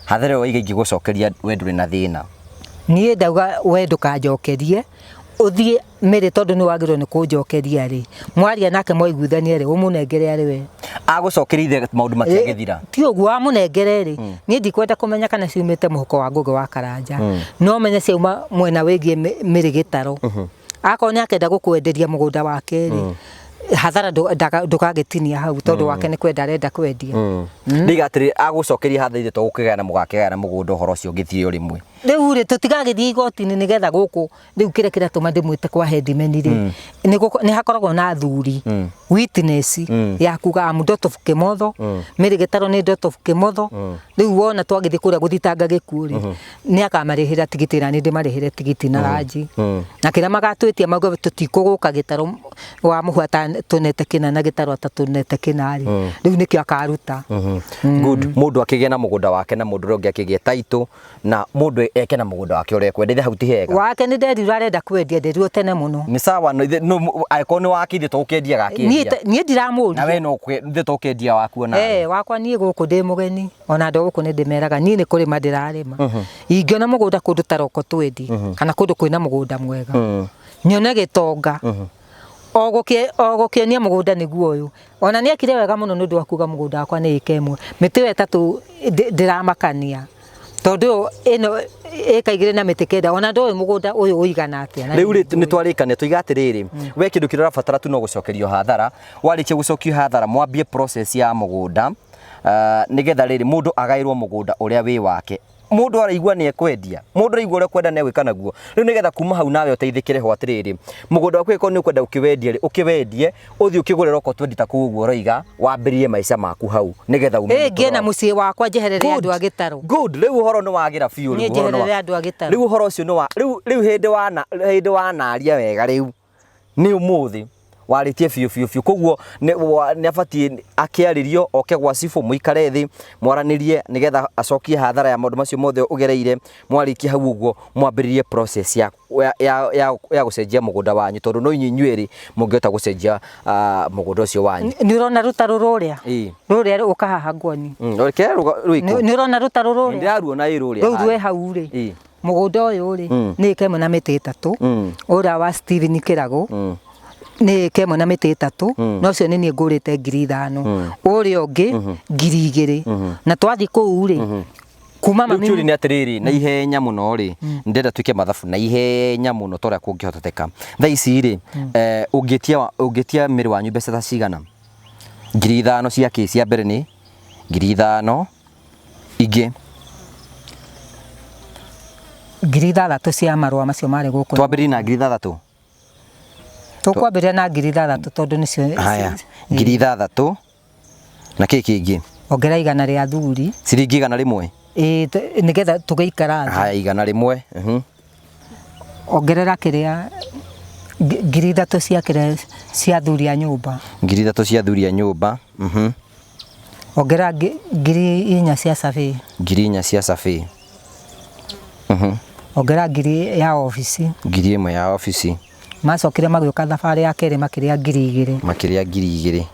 hathara ĩyo waiga ingĩgũcokeria we ndũrĩ na thĩna. Niĩ ndauga we ndũkanjokerie, ũthiĩ Mĩrĩ tondũ nĩ wagĩrĩirwo nĩ kũnjokeria rĩ, mwaria nake mwaiguithania rĩ, ũmũnengere arĩ we. Agũcokeria ithe maũndũ matiagĩthira. Ti ũguo amũnengere rĩ, niĩ ndikwenda kũmenya kana ciumĩte mũhuko wa Ngũgĩ wa Karanja. No menye ciauma mwena wĩgiĩ Mĩrĩ Gĩtarũ. Akorwo nĩ akenda gũkwenderia mũgũnda wake rĩ, hathara ndũgagĩtinia hau tondũ wake nĩ kwenda arenda kwendia. Ndiga atĩrĩ, agũcokeria hathara ithe tũgũkĩgayana mũgakĩgayana mũgũnda ũhoro ũcio ũgĩthire o rĩmwe. Rĩu rĩ, tũtigagĩthiĩ igoti-inĩ nĩgetha gũkũ rĩu kĩrĩa kĩratũma ndĩmwĩte kwa headman rĩ, nĩ hakoragwo na athuri, witness ya kuga am daughter of Kĩmotho, Mary Gĩtarũ nĩ daughter of Kĩmotho. Rĩu wona twagĩthiĩ kũrĩa gũthitanga gĩkuũ rĩ, nĩ akamarĩhĩra tigiti na nĩ ndĩmarĩhĩre tigiti na ranji, na kĩrĩa magatwĩtia mauge tũtikũgũka Gĩtarũ wa mũhu atatũnete kĩna na Gĩtarũ atatũnete kĩna rĩ, rĩu nĩkĩo akaruta. Good. Mũndũ akĩgĩa na mũgũnda wake na mũndũ ũrĩa ũngĩ akĩgĩa taitũ, na mũndũ eke na mũgũnda wake ũrĩa ekwenda. Ithe hau ti hega? Wake nĩ nderirwo arenda kwendia, nderirwo tene mũno. Nĩ sawa, no ithe no angĩkorwo nĩ wake, ithe tũgũkĩendia niĩ gakĩendia. Niĩ ndiramũria. Na we no ithe tũgũkĩendia waku ona. Eh, wakwa niĩ gũkũ ndĩ mũgeni, ona andũ a gũkũ nĩ ndĩmeraga niĩ nĩ kũrĩma ndĩrarĩma. Ingĩona mũgũnda kũndũ ta Roko twendi kana kũndũ kwĩna mũgũnda mwega, nyone gĩtonga o gũkĩonia mũgũnda nĩguo ũyũ, ona nĩ ekire wega mũno nĩ ũndũ wa kuga mũgũnda wakwa nĩ ĩka ĩmwe, mĩtĩ ĩyo 3 ndĩramakania, tondũ ĩno ĩka 2 na mĩtĩ 9, ona ndũĩ mũgũnda ũyũ ũigana atĩa na Rĩu rĩ, nĩ nĩ twarĩkania tuiga atĩrĩrĩ, we kĩndũ kĩrĩa ũrabatara tu no gũcokerio hathara. Warĩkia gũcokio hathara, mwambie process ya mũgũnda, nĩgetha rĩrĩ mũndũ agaĩrwo mũgũnda ũrĩa wĩ wake. Mũndũ araigua nĩ ekwendia, mũndũ araigua ũrĩa kwenda nĩ egwĩka naguo. Rĩu nĩgetha kuma hau nawe ũteithĩkĩre ho atĩrĩrĩ, mũgũnda waku angĩkorwo nĩ ũkwenda ũkĩwendie rĩ, ũkĩwendie, ũthiĩ ũkĩgũre roko twendi ta kũu ũguo ũroiga, wambĩrĩrie maica maku hau nĩgetha ume Ĩ, ngĩe na mũtũrĩre. Mũciĩ wakwa, njeherere Good. andũ a Gĩtarũ. Good. Rĩu ũhoro nĩ wagĩra biũ. Niĩ Rĩu ũhoro nĩ njeherere andũ a Gĩtarũ. Rĩu ũhoro ũcio nĩ wa rĩu hĩndĩ wanaria wega, rĩu nĩ ũmũthĩ warĩtie biũ biũ biũ. Koguo nĩ abatiĩ akĩarĩrio, oke gwa cibũ, mũikare thĩ mwaranĩrie nĩgetha acokie hathara ya maũndũ macio mothe ũgereire. Mwarĩkia hau ũguo, mwambĩrĩrie process ya gũcenjia mũgũnda wanyu, tondũ no inyuĩ inyuerĩ mũngĩhota gũcenjia mũgũnda ũcio wanyu. Nĩ ũrona rũtarũ rũrĩa Ĩĩ. rũrĩa ũka haha nguoni? Reke rwĩkũ. Nĩ ũrona rũtarũ rũrĩa? Ndĩraruona ĩ rũrĩa. Rũu rwĩ harĩa. hau rĩ, Ĩĩ. Mũgũnda ũyũ rĩ, nĩ ĩka ĩmwe na mĩtĩ 3, ũrĩa wa Steven Kĩragũ nĩ ĩka ĩmwe na mĩtĩ 3, na ũcio nĩ niĩ ngũrĩte 5,000, ũrĩa ũngĩ 2,000, na twathiĩ kũu rĩ, kuma Rĩu mami kĩũria nĩ atĩrĩrĩ, na ihenya mũno rĩ, ndĩrenda twĩke mathabu na ihenya mũno ta ũrĩa kũngĩhoteteka. Thaa ici rĩ, ũngĩtia mĩrĩ wanyu mbeca ta cigana? 5,000 cia kĩ? Cia mbere nĩ 5,000 ingĩ. 6,000 cia marũa macio marĩ gũkũ. Twambĩrĩrie na 6,000. Tũkwambĩrĩria na 6,000 tondũ nĩcio. Haya, 6,000 na kĩ kĩngĩ? Ongera 100 rĩa thuri. Ciringi 100? Ĩĩ, nĩgetha tũgĩikara thĩ. Haya, 100. Ongerera kĩrĩa 3,000 cia kĩrĩa cia thuri a nyũmba. 3,000 cia thuri a nyũmba. Ongerera 4,000 cia survey. 4,000 cia survey. Ongerera 1,000 ya obici. 1,000 ya obici. Macokire magĩũka thabarĩ ya kerĩ makĩrĩa 2,000. Makĩrĩa 2,000.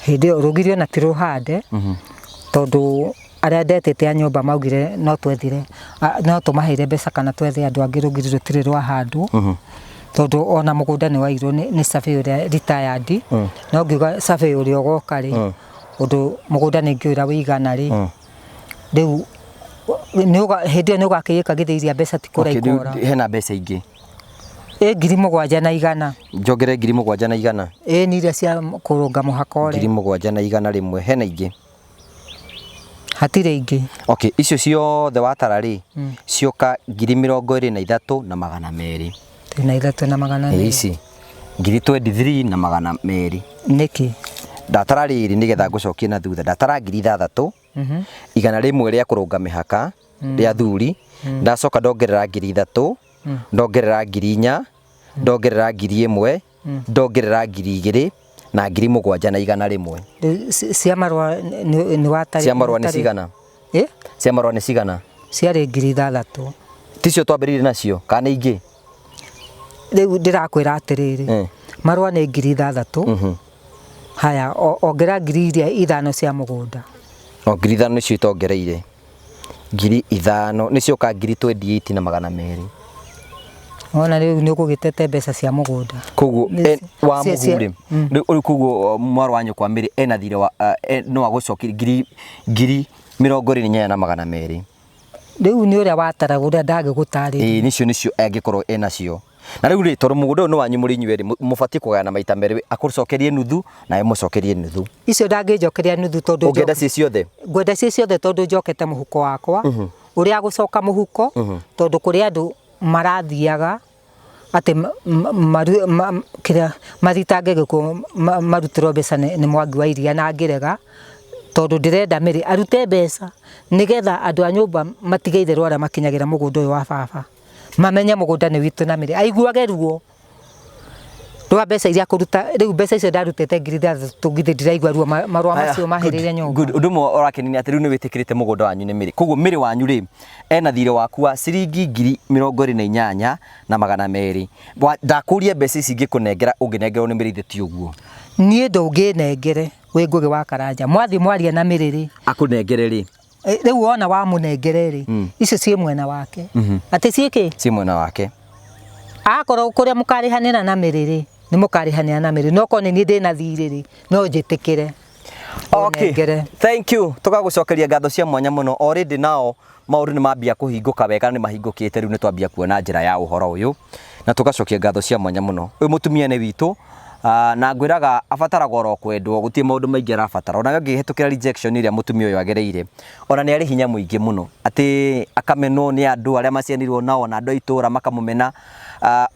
Hĩndĩ ĩyo rũgiri ona ti rũhande, tondũ arĩa ndetĩte a nyũmba maugire no twethire, no tũmaheire mbeca kana twethe andũ angĩ, rũgiri rũtirĩ rwahandwo, tondũ ona mũgũnda nĩ wairwo nĩ survey ũrĩa retired. No ngiuga survey ũrĩa ũgoka rĩ, ũndũ mũgũnda nĩ ngĩũra wĩigana rĩ, rĩu hĩndĩ ĩyo nĩ ũgakĩĩka githĩ iria mbeca ti kũra Okay, rĩu ikora. Hena mbeca ingĩ? Ĩ, 7,100. Njongere 7,100. Ĩ, nĩ iria cia kũrũnga mũhaka ũrĩa. 7,100. Hena ingĩ? Hatirĩ ingĩ. Okay, icio ciothe watara rĩ, cioka 23,200. Na ithatũ na magana Ĩ, merĩ. Ici 23,200. Nĩkĩ? Ndatara rĩrĩ nĩgetha ngũcokie na thutha, ndatara 6,000, 100 rĩa kũrũnga mĩhaka rĩa thuri, ndacoka ndongerera 3,000, ndongerera 4,000, ndongerera 1,000, ndongerera 2,000 na 7,100. Rĩu cia marũa nĩ watarĩ? Cia marũa nĩ cigana? Ĩ? Cia marũa nĩ cigana? Ciarĩ 6,000. Ticio twambĩrĩirie nacio kana nĩ ingĩ? Rĩu ndĩrakwĩra atĩrĩrĩ, marũa nĩ 6,000. Haya, ongerera ngiri iria ithano cia mũgũnda. O 5,000 nĩcio itongereire. 5,000 nĩcioka 28,200. Wona rĩu nĩ ũgũgĩtete mbeca cia mũgũnda. Koguo Nĩ wa cia mũhu rĩ, rĩu koguo mwarĩ wa nyũkwa Mary ena thirĩ wa no agũcokerie 28,200. Rĩu nĩ ũrĩa watara ũrĩa ndagĩgũtarĩria. Ĩĩ, nĩcio angĩkorwo enacio. Na rĩu rĩ, tondũ mũgũnda ũyũ nĩ wanyu mũrĩ inyuĩ erĩ, mũbatiĩ kũgayana maita merĩ, akũcokerie nuthu nawe mũcokerie nuthu. Icio ndangĩnjokeria nuthu tondũ Ũngĩenda ciĩ ciothe? Ngwenda ciĩ ciothe tondũ njokete mũhuko wakwa. Ũrĩa agũcoka mũhuko, tondũ kũrĩ andũ marathiaga atĩ kĩrĩa mathitange gĩkuũ, marutĩrwo mbeca nĩ Mwangi wa Iria, na ngĩrega tondũ ndĩrenda Mĩrĩ arute mbeca nĩgetha andũ a nyũmba matige itherũ arĩa makinyagĩra mũgũnda ũyũ wa baba, mamenye mũgũnda nĩ witũ, na Mĩrĩ aiguage ruo rwa mbeca iria kũruta. Rĩu mbeca icio ndarutĩte 6,000, githĩ ndiraigua ruo marũa macio mahĩrĩire nyũmba? Good. Ũndũ ũmwe ũrakenia nĩ atĩ rĩu nĩ wĩtĩkĩrĩte mũgũnda wanyu nĩ Mĩrĩ. Koguo Mĩrĩ wanyu rĩ, ena thirĩ waku wa ciringi 28,200. Ndakũria, mbeca ici ingĩkũnengera, ũngĩnengerwo nĩ Mĩrĩ ithe ti ũguo? Niĩ ndũngĩnengere wĩ Ngũgĩ wa Karanja, mwathiĩ mwaria na Mĩrĩ rĩ, akũnengere rĩ? Rĩu wona wamũnengere rĩ, icio ciĩ mwena wake, atĩ ciĩkĩ? Ciĩ mwena wake. Akorwo kũrĩa mũkarĩhanĩra na Mĩrĩ rĩ, nĩ mũkarĩhanĩra na Mĩrĩ, no korwo nĩ niĩ ndĩna thirĩ rĩ, no njĩtĩkĩre ũnengere. Thank you. Tũgagũcokeria ngatho cia mwanya mũno. Already nao maũndũ nĩ mambia kũhingũka wega, nĩ mahingũkĩte rĩu, nĩ twambia kuona njĩra ya ũhoro ũyũ na tũgacokia ngatho cia mwanya mũno. Ũyũ mũtumia nĩ witũ. Na ngwĩraga abataraga oro kwendwo, gũtirĩ maũndũ maingĩ arabatara. Onawe ũngĩhĩtũkĩra rejection ĩrĩa mũtumia ũyũ agereire, ona nĩ arĩ hinya mũingĩ mũno atĩ akamenwo nĩ andũ arĩa macianirwo nao, na andũ a itũra makamũmena.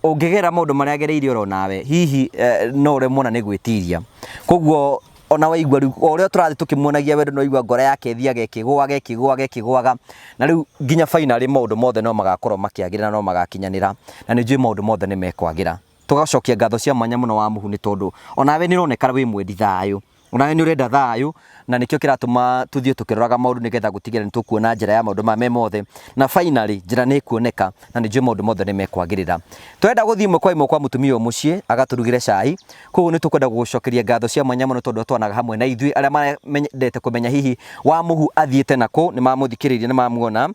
Ũngĩgerera maũndũ marĩa agereire oro nawe, hihi no ũremwo na nĩ gwĩtiria. Koguo ona waigua rĩu o ũrĩa tũrathiĩ tũkĩmuonagia wendo, no waigua ngoro yake ĩthiaga ĩkĩgũaga, ĩkĩgũaga, ĩkĩgũaga, na rĩu nginya finally maũndũ mothe no magakorwo makĩagĩra na no magakinyanĩra, na nĩ njũĩ maũndũ mothe nĩ mekwagĩra. Tũgacokia ngatho cia mwanya mũno wa Mũhu, nĩ tondũ onawe nĩ ũroneka wĩ mwendi thayũ, onawe nĩ ũrenda thayũ, na nĩkĩo kĩratũma tũthiĩ tũkĩroraga maũndũ nĩgetha gũtigĩrĩra nĩ tũkuona njĩra ya maũndũ maya me mothe, na finally njĩra nĩ ĩkuoneka, na nĩ njũĩ maũndũ mothe nĩ mekwagĩrĩra. Tũrenda gũthiĩ ĩmwe kwa ĩmwe kwa mũtumia ũyũ mũciĩ agatũrugĩre cai. Koguo nĩ tũkwenda gũgũcokeria ngatho cia mwanya mũno tondũ twanaga hamwe na ithuĩ. Arĩa mendete kũmenya hihi wa Mũhu athiĩte nakũ, nĩ mamũthikĩrĩirie, nĩ mamuona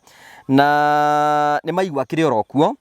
na nĩ maigua akĩrĩ oro kuo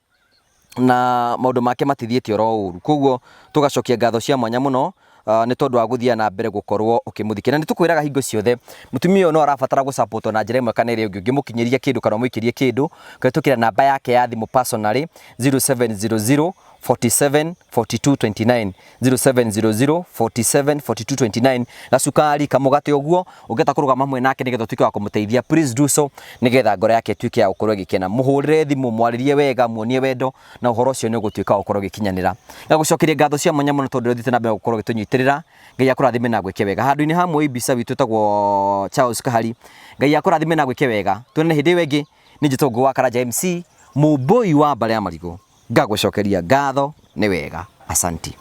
na maũndũ make matithiĩte oro ũru. Koguo tũgacokia ngatho cia mwanya mũno nĩ tondũ wa gũthiĩ na mbere gũkorwo ũkĩmũthikĩrĩria. Na nĩ tũkwĩraga hingo ciothe mũtumia ũyũ no arabatara gũsupportwo na njĩra ĩmwe kana ĩrĩa ĩngĩ. Ũngĩmũkinyĩria kĩndũ kana ũmũikĩrie kĩndũ kũhĩtũkĩra namba yake ya thimũ personally, 0700 47 42 29, 0700 47 42 29, gacukari, kamũgate ũguo ũngĩhota kũrũgama hamwe nake nĩgetha ũtuĩke wa kũmũteithia, please do so, nĩgetha ngoro yake ĩtuĩke ya gũkorwo ĩgĩkena. Mũhũrĩre thimũ, mwarĩrie wega, muonie wendo, na ũhoro ũcio nĩ ũgũtuĩka wa gũkorwo ũgĩkinyanĩra. Ngagũcokeria ngatho cia mwanya mũno tondũ ũthiĩte na mbere gũkorwo ũgĩtũnyitĩrĩra. Ngai akũrathime na gwĩke wega. Handũ-inĩ ha muoi mbica witũ ĩtagwo Charles Kahari, Ngai akũrathime na gwĩke wega. Tuonane hĩndĩ ĩyo ĩngĩ. Nĩ njĩtwo Ngũgĩ wa Karanja MC, mũmbũi wa mbarĩ ya marigũ. Ngagũcokeria ngatho, nĩ wega, asanti.